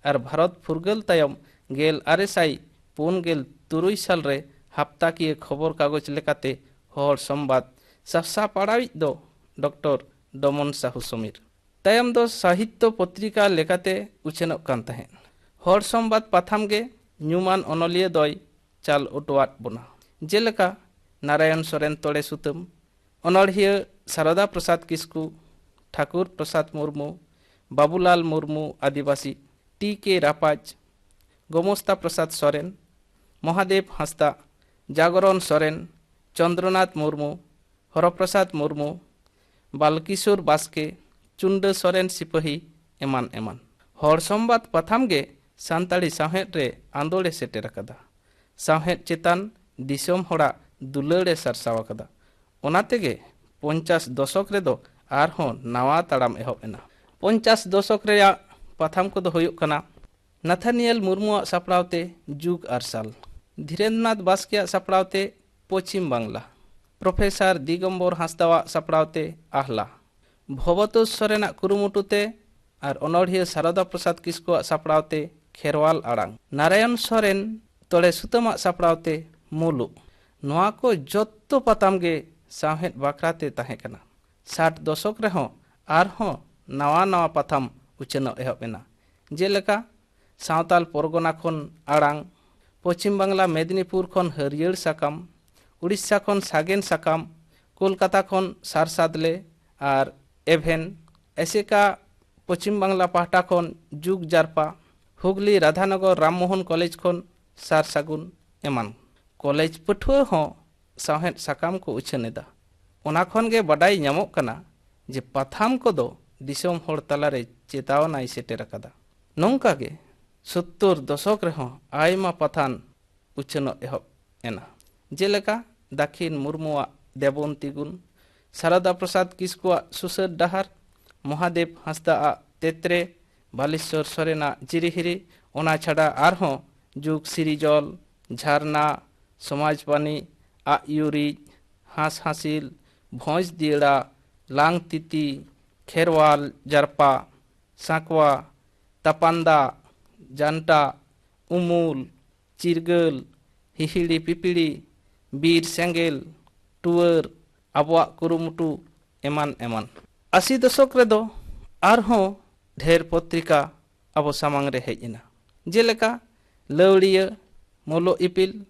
ᱟᱨ ᱵᱷᱟᱨᱚᱛ ᱯᱷᱩᱨᱜᱟᱹᱞ ᱛᱟᱭᱚᱢ ᱜᱮᱞ ᱟᱨᱮ ᱥᱟᱭ ᱯᱩᱱ ᱜᱮᱞ ᱛᱩᱨᱩᱭ ᱥᱟᱞ ᱨᱮ ᱦᱟᱯᱛᱟᱠᱤᱭᱟᱹ ᱠᱷᱚᱵᱚᱨ ᱠᱟᱜᱚᱡᱽ ᱞᱮᱠᱟᱛᱮ ᱦᱚᱲ ᱥᱚᱢᱵᱟᱫ ᱥᱟᱥᱟᱯᱟᱲᱟᱣᱤᱡ ᱫᱚ ᱰᱚᱠᱴᱚᱨ ᱰᱚᱢᱚᱱ ᱥᱟᱦᱩ ᱥᱚᱢᱤᱨ᱾ ᱛᱟᱭᱚᱢ ᱫᱚ ᱥᱟᱦᱤᱛᱛᱚ ᱯᱚᱛᱨᱤᱠᱟ ᱞᱮᱠᱟᱛᱮ ᱩᱪᱷᱟᱹᱱᱚᱜ ᱠᱟᱱ ᱛᱟᱦᱮᱸᱫ᱾ ᱦᱚᱲ ᱥᱚᱢᱵᱟᱫ ᱯᱟᱛᱷᱟᱢ ᱜᱮ ᱧᱩᱢᱟᱱ ᱚᱱᱚᱞᱤᱭᱟᱹ ᱫᱚᱭ ᱪᱟᱞ ᱚᱴᱚᱣᱟᱫ ᱵᱚᱱᱟ, ᱡᱮᱞᱮᱠᱟ ᱱᱟᱨᱟᱭᱚᱱ ᱥᱚᱨᱮᱱ ᱛᱚᱲᱮ ᱥᱩᱛᱟᱹᱢ, ᱚᱱᱚᱲᱦᱤᱭᱟᱹ ᱥᱟᱨᱚᱫᱟ ᱯᱨᱚᱥᱟᱫᱽ ᱠᱤᱥᱠᱩ, ᱴᱷᱟᱠᱩᱨ ᱯᱨᱚᱥᱟᱫᱽ ᱢᱩᱨᱢᱩ, ᱵᱟᱵᱩᱞᱟᱞ ᱢᱩᱨᱢᱩ ᱟᱹᱫᱤᱵᱟᱹᱥᱤ, ᱴᱤ ᱠᱮ ᱨᱟᱯᱟᱡᱽ, ᱜᱳᱢᱚᱥᱛᱟ ᱯᱨᱚᱥᱟᱫᱽ ᱥᱚᱨᱮᱱ, ᱢᱚᱦᱟᱫᱮᱵᱽ ᱦᱟᱸᱥᱫᱟ, ᱡᱟᱜᱚᱨᱚᱱ ᱥᱚᱨᱮᱱ, ᱪᱚᱱᱫᱨᱚᱱᱟᱛᱷ ᱢᱩᱨᱢᱩ, ᱦᱚᱨᱚᱯᱨᱚᱥᱟᱫᱽ ᱢᱩᱨᱢᱩ, ᱵᱟᱞᱠᱤᱥᱳᱨ ᱵᱟᱥᱠᱮ, ᱪᱩᱱᱰᱟᱹ ᱥᱚᱨᱮᱱ ᱥᱤᱯᱟᱹᱦᱤ, ᱮᱢᱟᱱ ᱮᱢᱟᱱ᱾ ᱦᱚᱲ ᱥᱚᱢᱵᱟᱫ ᱯᱟᱛᱷᱟᱢ ᱜᱮ ᱥᱟᱱᱛᱟᱲᱤ ᱥᱟᱶᱦᱮᱫ ᱨᱮ ᱟᱸᱫᱳᱲ ᱮ ᱥᱮᱴᱮᱨ ᱟᱠᱟᱫᱟ᱾ ᱥᱟᱶᱦᱮᱫ ᱪᱮᱛᱟᱱ ᱫᱤᱥᱚᱢ ᱦᱚᱲᱟᱜ ᱫᱩᱞᱟᱹᱲ ᱮ ᱥᱟᱨᱥᱟᱣ ᱟᱠᱟᱫᱟ᱾ ᱚᱱᱟ ᱛᱮᱜᱮ ᱯᱚᱧᱪᱟᱥ ᱫᱚᱥᱚᱠ ᱨᱮᱫᱚ ᱟᱨᱦᱚᱸ ᱱᱟᱣᱟ ᱛᱟᱲᱟᱢ ᱮᱦᱚᱵ ᱮᱱᱟ᱾ ᱯᱚᱧᱪᱟᱥ ᱫᱚᱥᱚᱠ ᱨᱮᱭᱟᱜ ᱯᱟᱛᱷᱟᱢ ᱠᱚᱫᱚ ᱦᱩᱭᱩᱜ ᱠᱟᱱᱟ ᱱᱟᱛᱷᱟᱱᱤᱭᱮᱞ ᱢᱩᱨᱢᱩᱣᱟᱜ ᱥᱟᱯᱲᱟᱣ ᱛᱮ ᱡᱩᱜᱽ ᱟᱨᱥᱟᱞ, ᱫᱷᱤᱨᱮᱱᱫᱨᱚᱱᱟᱛᱷ ᱵᱟᱥᱠᱮᱭᱟᱜ ᱥᱟᱯᱲᱟᱣ ᱛᱮ ᱯᱚᱪᱷᱤᱢ ᱵᱟᱝᱞᱟ, ᱯᱨᱚᱯᱷᱮᱥᱚᱨ ᱫᱤᱜᱚᱢᱵᱚᱨ ᱦᱟᱸᱥᱫᱟᱣᱟᱜ ᱥᱟᱯᱲᱟᱣ ᱛᱮ ᱟᱦᱞᱟ, ᱵᱷᱚᱵᱚᱛᱳᱥ ᱥᱚᱨᱮᱱᱟᱜ ᱠᱩᱨᱩᱢᱩᱴᱩ ᱛᱮ ᱟᱨ ᱚᱱᱚᱬᱦᱤᱭᱟᱹ ᱥᱟᱨᱚᱫᱟ ᱯᱨᱚᱥᱟᱫᱽ ᱠᱤᱥᱠᱩᱣᱟᱜ ᱥᱟᱯᱲᱟᱣ ᱛᱮ ᱠᱷᱮᱨᱣᱟᱞ ᱟᱲᱟᱝ, ᱱᱟᱨᱟᱭᱚᱱ ᱥᱚᱨᱮᱱ ᱛᱚᱲᱮ ᱥᱩᱛᱟᱹᱢᱟᱜ ᱥᱟᱯᱲᱟᱣ ᱛᱮ ᱢᱩᱞᱩᱜ᱾ ᱱᱚᱣᱟ ᱠᱚ ᱡᱚᱛᱚ ᱯᱟᱛᱷᱟᱢ ᱜᱮ ᱥᱟᱶᱦᱮᱫ ᱵᱟᱠᱷᱨᱟ ᱛᱮ ᱛᱟᱦᱮᱸ ᱠᱟᱱᱟ᱾ ᱥᱟᱴ ᱫᱚᱥᱚᱠ ᱨᱮᱦᱚᱸ ᱟᱨᱦᱚᱸ ᱱᱟᱣᱟ ᱱᱟᱣᱟ ᱯᱟᱛᱷᱟᱢ ᱩᱪᱷᱟᱹᱱᱚᱜ ᱮᱦᱚᱵ ᱮᱱᱟ, ᱡᱮᱞᱮᱠᱟ ᱥᱟᱶᱛᱟᱞ ᱯᱚᱨᱜᱚᱱᱟ ᱠᱷᱚᱱ ᱟᱲᱟᱝ, ᱯᱚᱪᱷᱤᱢ ᱵᱟᱝᱞᱟ ᱢᱮᱫᱽᱱᱤᱯᱩᱨ ᱠᱷᱚᱱ ᱦᱟᱹᱨᱭᱟᱹᱲ ᱥᱟᱠᱟᱢ, ᱩᱲᱤᱥᱥᱟ ᱠᱷᱚᱱ ᱥᱟᱜᱮᱱ ᱥᱟᱠᱟᱢ, ᱠᱳᱞᱠᱟᱛᱟ ᱠᱷᱚᱱ ᱥᱟᱨᱥᱟᱫᱽᱞᱮ ᱟᱨ ᱮᱵᱷᱮᱱ, ᱮᱥᱮᱠᱟ ᱯᱚᱪᱷᱤᱢ ᱵᱟᱝᱞᱟ ᱯᱟᱦᱴᱟ ᱠᱷᱚᱱ ᱡᱩᱜᱽ ᱡᱟᱨᱯᱟ, ᱦᱩᱜᱽᱞᱤ ᱨᱟᱫᱷᱟᱱᱚᱜᱚᱨ ᱨᱟᱢᱢᱳᱦᱚᱱ ᱠᱚᱞᱮᱡᱽ ᱠᱷᱚᱱ ᱥᱟᱨ ᱥᱟᱹᱜᱩᱱ ᱮᱢᱟᱱ᱾ ᱠᱚᱞᱮᱡᱽ ᱯᱟᱹᱴᱷᱩᱣᱟᱹ ᱦᱚᱸ ᱥᱟᱶᱦᱮᱫ ᱥᱟᱠᱟᱢ ᱠᱚ ᱩᱪᱷᱟᱹᱱ ᱮᱫᱟ᱾ ᱚᱱᱟ ᱠᱷᱚᱱ ᱜᱮ ᱵᱟᱰᱟᱭ ᱧᱟᱢᱚᱜ ᱠᱟᱱᱟ ᱡᱮ ᱯᱟᱛᱷᱟᱢ ᱠᱚᱫᱚ ᱫᱤᱥᱚᱢ ᱦᱚᱲ ᱛᱟᱞᱟᱨᱮ ᱪᱮᱛᱟᱣᱱᱟᱭ ᱥᱮᱴᱮᱨ ᱟᱠᱟᱫᱟ᱾ ᱱᱚᱝᱠᱟ ᱜᱮ ᱥᱳᱛᱛᱳᱨ ᱫᱚᱥᱚᱠ ᱨᱮᱦᱚᱸ ᱟᱭᱢᱟ ᱯᱟᱛᱷᱟᱢ ᱩᱪᱷᱟᱹᱱᱚᱜ ᱮᱦᱚᱵ ᱮᱱᱟ, ᱡᱮᱞᱮᱠᱟ ᱫᱟᱹᱠᱷᱤᱱ ᱢᱩᱨᱢᱩᱣᱟᱜ ᱫᱮᱵᱚᱱ ᱛᱤᱜᱩᱱ, ᱥᱟᱨᱚᱫᱟ ᱯᱨᱚᱥᱟᱫᱽ ᱠᱤᱥᱠᱩᱣᱟᱜ ᱥᱩᱥᱟᱹᱨ ᱰᱟᱦᱟᱨ, ᱢᱚᱦᱟᱫᱮᱵᱽ ᱦᱟᱸᱥᱫᱟᱜ ᱛᱮᱛᱨᱮ, ᱵᱟᱞᱮᱥᱣᱚᱨ ᱥᱚᱨᱮᱱᱟᱜ ᱡᱤᱨᱤᱦᱤᱨᱤ, ᱚᱱᱟ ᱪᱷᱟᱰᱟ ᱟᱨᱦᱚᱸ ᱡᱩᱜᱽ ᱥᱤᱨᱤᱡᱚᱞ, ᱡᱷᱟᱨᱱᱟ, ᱥᱚᱢᱟᱡᱽ ᱵᱟᱱᱤ, ᱟᱜ ᱭᱩᱨᱤᱡ, ᱦᱟᱸᱥ ᱦᱟᱸᱥᱤᱞ, ᱵᱷᱚᱸᱡᱽ ᱫᱤᱭᱟᱹᱲᱟ, ᱞᱟᱝ ᱛᱤᱛᱤ, ᱠᱷᱮᱨᱣᱟᱞ ᱡᱟᱨᱯᱟ, ᱥᱟᱸᱠᱣᱟ, ᱛᱟᱯᱟᱱ ᱫᱟᱜ, ᱡᱟᱱᱴᱟ, ᱩᱢᱩᱞ, ᱪᱤᱨᱜᱟᱹᱞ, ᱦᱤᱦᱤᱲᱤ ᱯᱤᱯᱤᱲᱤ, ᱵᱤᱨ ᱥᱮᱸᱜᱮᱞ, ᱴᱩᱣᱟᱹᱨ, ᱟᱵᱚᱣᱟᱜ ᱠᱩᱨᱩᱢᱩᱴᱩ, ᱮᱢᱟᱱ ᱮᱢᱟᱱ᱾ ᱟᱥᱤ ᱫᱚᱥᱚᱠ ᱨᱮᱫᱚ ᱟᱨᱦᱚᱸ ᱰᱷᱮᱨ ᱯᱚᱛᱨᱤᱠᱟ ᱟᱵᱚ ᱥᱟᱢᱟᱝ ᱨᱮ ᱦᱮᱡ ᱮᱱᱟ, ᱡᱮᱞᱮᱠᱟ ᱞᱟᱹᱣᱲᱤᱭᱟᱹ, ᱢᱚᱞᱚᱜ ᱤᱯᱤᱞ,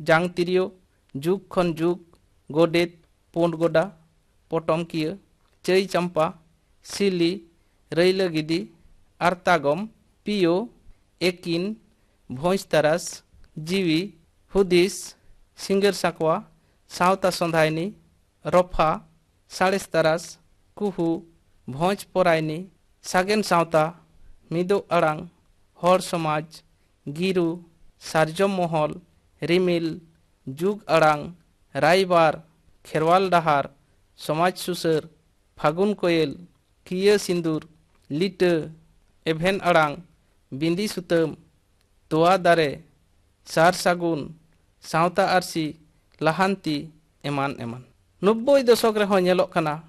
ᱡᱟᱝ ᱛᱤᱨᱭᱳ, ᱡᱩᱜᱽ ᱠᱷᱚᱱ ᱡᱩᱜᱽ, ᱜᱚᱰᱮᱛ, ᱯᱩᱸᱰ ᱜᱚᱰᱟ, ᱯᱚᱴᱚᱢ ᱠᱤᱭᱟᱹ, ᱪᱟᱹᱭ ᱪᱟᱢᱯᱟ, ᱥᱤᱞᱤ, ᱨᱟᱹᱭᱞᱟᱹ ᱜᱤᱫᱤ, ᱟᱨᱛᱟᱜᱚᱢ, ᱯᱤᱭᱳ, ᱮᱠᱤᱱ, ᱵᱷᱚᱸᱡᱽ ᱛᱟᱨᱟᱥ, ᱡᱤᱣᱤ, ᱦᱩᱫᱤᱥ, ᱥᱤᱸᱜᱟᱹᱨ ᱥᱟᱠᱣᱟ, ᱥᱟᱶᱛᱟ ᱥᱚᱸᱫᱷᱟᱭᱱᱤ, ᱨᱚᱯᱷᱟ, ᱥᱟᱬᱮᱥ ᱛᱟᱨᱟᱥ, ᱠᱩᱦᱩ, ᱵᱷᱚᱸᱡᱽ ᱯᱚᱨᱟᱭᱱᱤ, ᱥᱟᱜᱮᱱ ᱥᱟᱶᱛᱟ, ᱢᱤᱫᱚᱜ ᱟᱲᱟᱝ, ᱦᱚᱲ ᱥᱚᱢᱟᱡᱽ, ᱜᱤᱨᱩ, ᱥᱟᱨᱡᱚᱢ ᱢᱚᱦᱚᱞ, ᱨᱤᱢᱤᱞ, ᱡᱩᱜᱽ ᱟᱲᱟᱝ, ᱨᱟᱭᱵᱟᱨ, ᱠᱷᱮᱨᱣᱟᱞ ᱰᱟᱦᱟᱨ, ᱥᱚᱢᱟᱡᱽ ᱥᱩᱥᱟᱹᱨ, ᱯᱷᱟᱹᱜᱩᱱ ᱠᱚᱭᱮᱞ, ᱠᱤᱭᱟᱹ ᱥᱤᱸᱫᱩᱨ, ᱞᱤᱴᱟᱹ, ᱮᱵᱷᱮᱱ ᱟᱲᱟᱝ, ᱵᱤᱸᱫᱤ ᱥᱩᱛᱟᱹᱢ, ᱛᱚᱣᱟ ᱫᱟᱨᱮ, ᱥᱟᱨ ᱥᱟᱹᱜᱩᱱ, ᱥᱟᱶᱛᱟ ᱟᱹᱨᱥᱤ ᱞᱟᱦᱟᱱᱛᱤ ᱮᱢᱟᱱ ᱮᱢᱟᱱ᱾ ᱱᱚᱵᱵᱳᱭ ᱫᱚᱥᱚᱠ ᱨᱮᱦᱚᱸ ᱧᱮᱞᱚᱜ ᱠᱟᱱᱟ,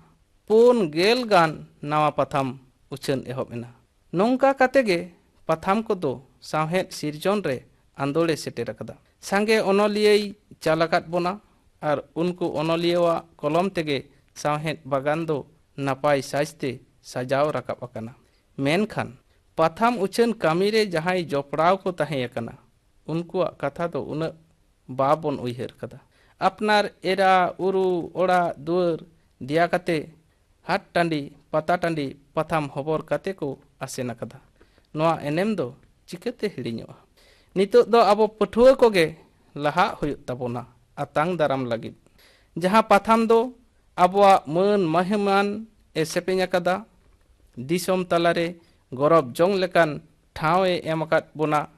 ᱯᱩᱱ ᱜᱮᱞ ᱜᱟᱱ ᱱᱟᱣᱟ ᱯᱟᱛᱷᱟᱢ ᱩᱪᱷᱟᱹᱱ ᱮᱦᱚᱵ ᱮᱱᱟ᱾ ᱱᱚᱝᱠᱟ ᱠᱟᱛᱮ ᱜᱮ ᱯᱟᱛᱷᱟᱢ ᱠᱚᱫᱚ ᱥᱟᱶᱦᱮᱫ ᱥᱤᱨᱡᱚᱱ ᱨᱮ ᱟᱸᱫᱳᱲᱮ ᱥᱮᱴᱮᱨ ᱟᱠᱟᱫᱟ᱾ ᱥᱟᱸᱜᱮ ᱚᱱᱚᱞᱤᱭᱟᱹᱭ ᱪᱟᱞ ᱟᱠᱟᱫ ᱵᱚᱱᱟ ᱟᱨ ᱩᱱᱠᱩ ᱚᱱᱚᱞᱤᱭᱟᱹᱣᱟᱜ ᱠᱚᱞᱚᱢ ᱛᱮᱜᱮ ᱥᱟᱶᱦᱮᱫ ᱵᱟᱜᱟᱱ ᱫᱚ ᱱᱟᱯᱟᱭ ᱥᱟᱡᱽᱛᱮ ᱥᱟᱡᱟᱣ ᱨᱟᱠᱟᱵ ᱟᱠᱟᱱᱟ᱾ ᱢᱮᱱᱠᱷᱟᱱ ᱯᱟᱛᱷᱟᱢ ᱩᱪᱷᱟᱹᱱ ᱠᱟᱹᱢᱤ ᱨᱮ ᱡᱟᱦᱟᱸᱭ ᱡᱚᱯᱲᱟᱣ ᱠᱚ ᱛᱟᱦᱮᱸ ᱟᱠᱟᱱᱟ, ᱩᱱᱠᱩᱣᱟᱜ ᱠᱟᱛᱷᱟ ᱫᱚ ᱩᱱᱟᱹᱜ ᱵᱟᱵᱚᱱ ᱩᱭᱦᱟᱹᱨ ᱠᱟᱫᱟ᱾ ᱟᱯᱱᱟᱨ ᱮᱨᱟ, ᱩᱨᱩ, ᱚᱲᱟᱜ ᱫᱩᱣᱟᱹᱨ ᱫᱮᱭᱟ ᱠᱟᱛᱮ ᱦᱟᱴ ᱴᱟᱺᱰᱤ, ᱯᱟᱛᱟ ᱴᱟᱺᱰᱤ ᱯᱟᱛᱷᱟᱢ ᱦᱚᱵᱚᱨ ᱠᱟᱛᱮ ᱠᱚ ᱟᱥᱮᱱ ᱟᱠᱟᱫᱟ᱾ ᱱᱚᱣᱟ ᱮᱱᱮᱢ ᱫᱚ ᱪᱤᱠᱟᱹᱛᱮ ᱦᱤᱲᱤᱧᱚᱜᱼᱟ? ᱱᱤᱛᱚᱜ ᱫᱚ ᱟᱵᱚ ᱯᱟᱹᱴᱷᱩᱣᱟᱹ ᱠᱚᱜᱮ ᱞᱟᱦᱟᱜ ᱦᱩᱭᱩᱜ ᱛᱟᱵᱚᱱᱟ ᱟᱛᱟᱝ ᱫᱟᱨᱟᱢ ᱞᱟᱹᱜᱤᱫ᱾ ᱡᱟᱦᱟᱸ ᱯᱟᱛᱷᱟᱢ ᱫᱚ ᱟᱵᱚᱣᱟᱜ ᱢᱟᱹᱱ ᱢᱟᱹᱦᱤᱢᱟᱱ ᱮ ᱥᱮᱯᱮᱧ ᱟᱠᱟᱫᱟ, ᱫᱤᱥᱚᱢ ᱛᱟᱞᱟᱨᱮ ᱜᱚᱨᱚᱵ ᱡᱚᱝ ᱞᱮᱠᱟᱱ ᱴᱷᱟᱶ ᱮ ᱮᱢ ᱟᱠᱟᱫ ᱵᱚᱱᱟ,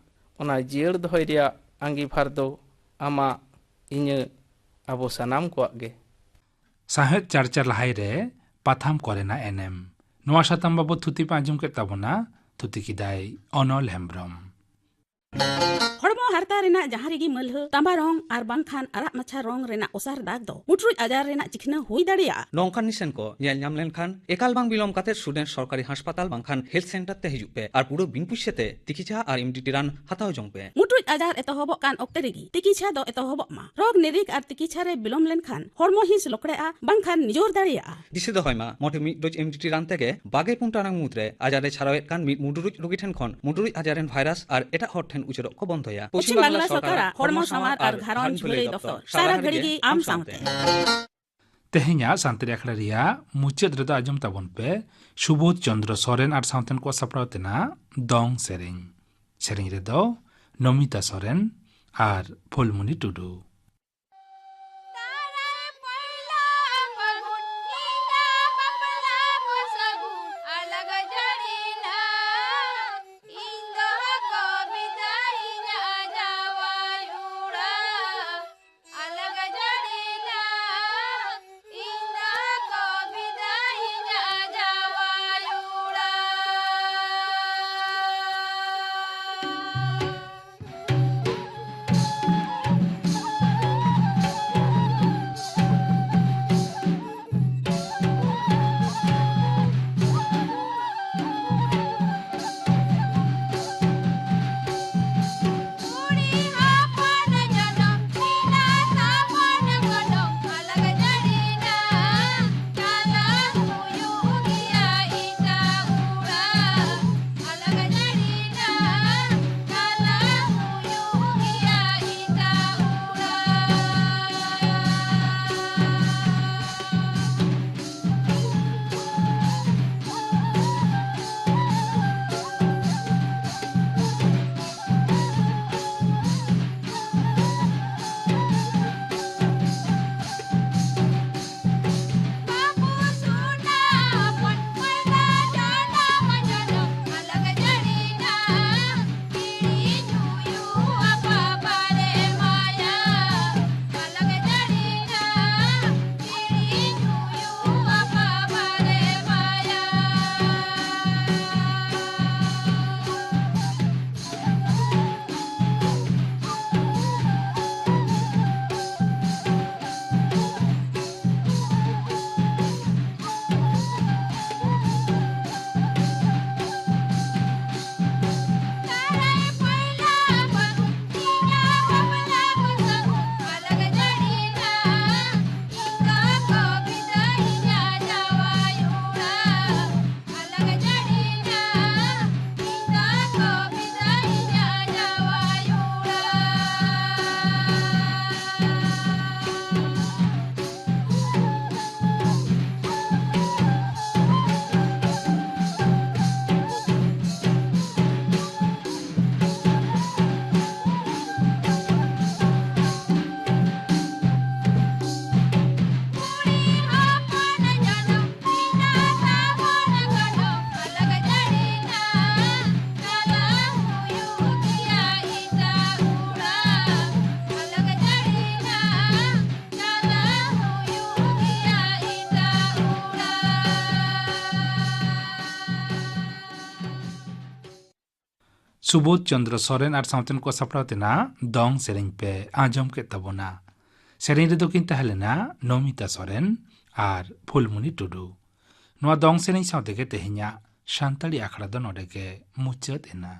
ᱚᱱᱟ ᱡᱤᱭᱟᱹᱲ ᱫᱚᱦᱚᱭ ᱨᱮᱭᱟᱜ ᱟᱸᱜᱤᱵᱷᱟᱨ ᱫᱚ ᱟᱢᱟᱜ, ᱤᱧᱟᱹᱜ, ᱟᱵᱚ ᱥᱟᱱᱟᱢ ᱠᱚᱣᱟᱜ ᱜᱮ᱾ ᱥᱟᱶᱦᱮᱫ ᱪᱟᱨᱪᱟ ᱞᱟᱦᱟᱭ ᱨᱮ ᱯᱟᱛᱷᱟᱢ ᱠᱚᱨᱮᱱᱟᱜ ᱮᱱᱮᱢ᱾ ᱱᱚᱣᱟ ᱥᱟᱛᱟᱢ ᱵᱟᱵᱚᱫ ᱛᱷᱩᱛᱤ ᱯᱮ ᱟᱸᱡᱚᱢ ᱠᱮᱫ ᱛᱟᱵᱚᱱᱟ, ᱛᱷᱩᱛᱤ ᱠᱮᱫᱟᱭ ᱚᱱᱚᱞ ᱦᱮᱢᱵᱽᱨᱚᱢ᱾ ᱦᱚᱲᱢᱚ ᱦᱟᱨᱛᱟ ᱨᱮᱱᱟᱜ ᱡᱟᱦᱟᱸ ᱨᱮᱜᱮ ᱢᱟᱹᱞᱦᱟᱹ, ᱛᱟᱸᱵᱟ ᱨᱚᱝ ᱟᱨ ᱵᱟᱝᱠᱷᱟᱱ ᱟᱨᱟᱜ ᱢᱟᱪᱷᱟ ᱨᱚᱝ ᱨᱮᱱᱟᱜ ᱚᱥᱟᱨ ᱫᱟᱜᱽ ᱫᱚ ᱢᱩᱴᱨᱩᱡ ᱟᱡᱟᱨ ᱨᱮᱱᱟᱜ ᱪᱤᱠᱷᱱᱟᱹ ᱦᱩᱭ ᱫᱟᱲᱮᱭᱟᱜᱼᱟ᱾ ᱱᱚᱝᱠᱟᱱ ᱱᱤᱥᱟᱹᱱ ᱠᱚ ᱧᱮᱞ ᱧᱟᱢ ᱞᱮᱱᱠᱷᱟᱱ ᱮᱠᱟᱞ ᱵᱟᱝ ᱵᱤᱞᱚᱢ ᱠᱟᱛᱮ ᱥᱩᱰᱮᱱ ᱥᱚᱨᱠᱟᱨᱤ ᱦᱟᱥᱯᱟᱛᱟᱞ ᱵᱟᱝᱠᱷᱟᱱ ᱦᱮᱞᱛᱷ ᱥᱮᱱᱴᱟᱨ ᱛᱮ ᱦᱤᱡᱩᱜ ᱯᱮ ᱟᱨ ᱯᱩᱨᱟᱹ ᱵᱤᱱ ᱯᱩᱭᱥᱟᱹ ᱛᱮ ᱛᱤᱠᱤᱪᱷᱟ ᱟᱨ ᱮᱢᱰᱤᱴᱤ ᱨᱟᱱ ᱦᱟᱛᱟᱣ ᱡᱚᱝ ᱯᱮ᱾ ᱢᱩᱴᱨᱩᱡ ᱟᱡᱟᱨ ᱮᱛᱚᱦᱚᱵᱚᱜ ᱠᱟᱱ ᱚᱠᱛᱮ ᱨᱮᱜᱮ ᱛᱤᱠᱤᱪᱷᱟ ᱫᱚ ᱮᱛᱚᱦᱚᱵᱚᱜ ᱢᱟ᱾ ᱨᱳᱜᱽ ᱱᱤᱨᱤᱠ ᱟᱨ ᱛᱤᱠᱤᱪᱷᱟ ᱨᱮ ᱵᱤᱞᱚᱢ ᱞᱮᱱᱠᱷᱟᱱ ᱦᱚᱲᱢᱚ ᱦᱤᱸᱥ ᱞᱚᱠᱲᱮᱜᱼᱟ ᱵᱟᱝᱠᱷᱟᱱ ᱱᱤᱡᱚᱨ ᱫᱟᱲᱮᱭᱟᱜᱼᱟ᱾ ᱫᱤᱥᱟᱹ ᱫᱚᱦᱚᱭ ᱢᱟ, ᱢᱚᱴᱷᱮ ᱢᱤᱫ ᱰᱳᱡᱽ ᱮᱢᱰᱤᱴᱤ ᱨᱟᱱ ᱛᱮᱜᱮ ᱵᱟᱜᱮ ᱯᱩᱱ ᱴᱟᱲᱟᱝ ᱢᱩᱫᱽᱨᱮ ᱟᱡᱟᱨ ᱮ ᱪᱷᱟᱨᱟᱣᱮᱫ ᱠᱟᱱ ᱢᱤᱫ ᱢᱩᱰᱨᱩᱡ ᱨᱳᱜᱤ ᱴᱷᱮᱱ ᱠᱷᱚᱱ ᱢᱩᱰᱨᱩᱡ ᱟᱡᱟᱨ ᱨᱮᱱ ᱵᱷᱟᱭᱨᱟᱥ ᱟᱨ ᱮᱴᱟᱜ ᱦᱚᱲ ᱴᱷᱮᱱ ᱩᱪᱟᱹᱲᱚᱜ ᱠᱚ ᱵᱚᱱᱫᱚᱭᱟ᱾ ᱯᱚᱪᱷᱤᱢ ᱵᱟᱝᱞᱟ ᱥᱚᱨᱠᱟᱨᱟᱜ ᱦᱚᱲᱢᱚ ᱥᱟᱶᱟᱨ ᱟᱨ ᱜᱷᱟᱨᱚᱸᱡᱽ ᱵᱷᱟᱹᱞᱟᱹᱭ ᱫᱚᱯᱛᱚᱨ, ᱥᱟᱨᱟ ᱜᱷᱟᱹᱲᱤ ᱜᱮ ᱟᱢ ᱥᱟᱶᱛᱮ᱾ ᱛᱮᱦᱮᱧᱟᱜ ᱥᱟᱱᱛᱟᱲᱤ ᱟᱠᱷᱲᱟ ᱨᱮᱭᱟᱜ ᱢᱩᱪᱟᱹᱫ ᱨᱮᱫᱚ ᱟᱸᱡᱚᱢ ᱛᱟᱵᱚᱱ ᱯᱮ ᱥᱩᱵᱳᱫᱷ ᱪᱚᱸᱫᱽᱨᱚ ᱥᱚᱨᱮᱱ ᱟᱨ ᱥᱟᱶᱛᱮᱱ ᱠᱚᱣᱟᱜ ᱥᱟᱯᱲᱟᱣ ᱛᱮᱱᱟᱜ ᱫᱚᱝ ᱥᱮᱨᱮᱧ᱾ ᱥᱮᱨᱮᱧ ᱨᱮᱫᱚ ᱱᱚᱢᱤᱛᱟ ᱥᱚᱨᱮᱱ ᱟᱨ ᱯᱷᱩᱞᱢᱩᱱᱤ ᱴᱩᱰᱩ᱾ ᱥᱩᱵᱳᱫᱷ ᱪᱚᱱᱫᱨᱚ ᱥᱚᱨᱮᱱ ᱟᱨ ᱥᱟᱶᱛᱮᱱ ᱠᱚ ᱥᱟᱯᱲᱟᱣ ᱛᱮᱱᱟᱜ ᱫᱚᱝ ᱥᱮᱨᱮᱧ ᱯᱮ ᱟᱸᱡᱚᱢ ᱠᱮᱫ ᱛᱟᱵᱚᱱᱟ᱾ ᱥᱮᱨᱮᱧ ᱨᱮᱫᱚ ᱠᱤᱱ ᱛᱟᱦᱮᱸ ᱞᱮᱱᱟ ᱱᱚᱢᱤᱛᱟ ᱥᱚᱨᱮᱱ ᱟᱨ ᱯᱷᱩᱞᱢᱩᱱᱤ ᱴᱩᱰᱩ᱾ ᱱᱚᱣᱟ ᱫᱚᱝ ᱥᱮᱨᱮᱧ ᱥᱟᱶ ᱛᱮᱜᱮ ᱛᱮᱦᱮᱧᱟᱜ ᱥᱟᱱᱛᱟᱲᱤ ᱟᱠᱷᱲᱟ ᱫᱚ ᱱᱚᱰᱮ ᱜᱮ ᱢᱩᱪᱟᱹᱫ ᱮᱱᱟ᱾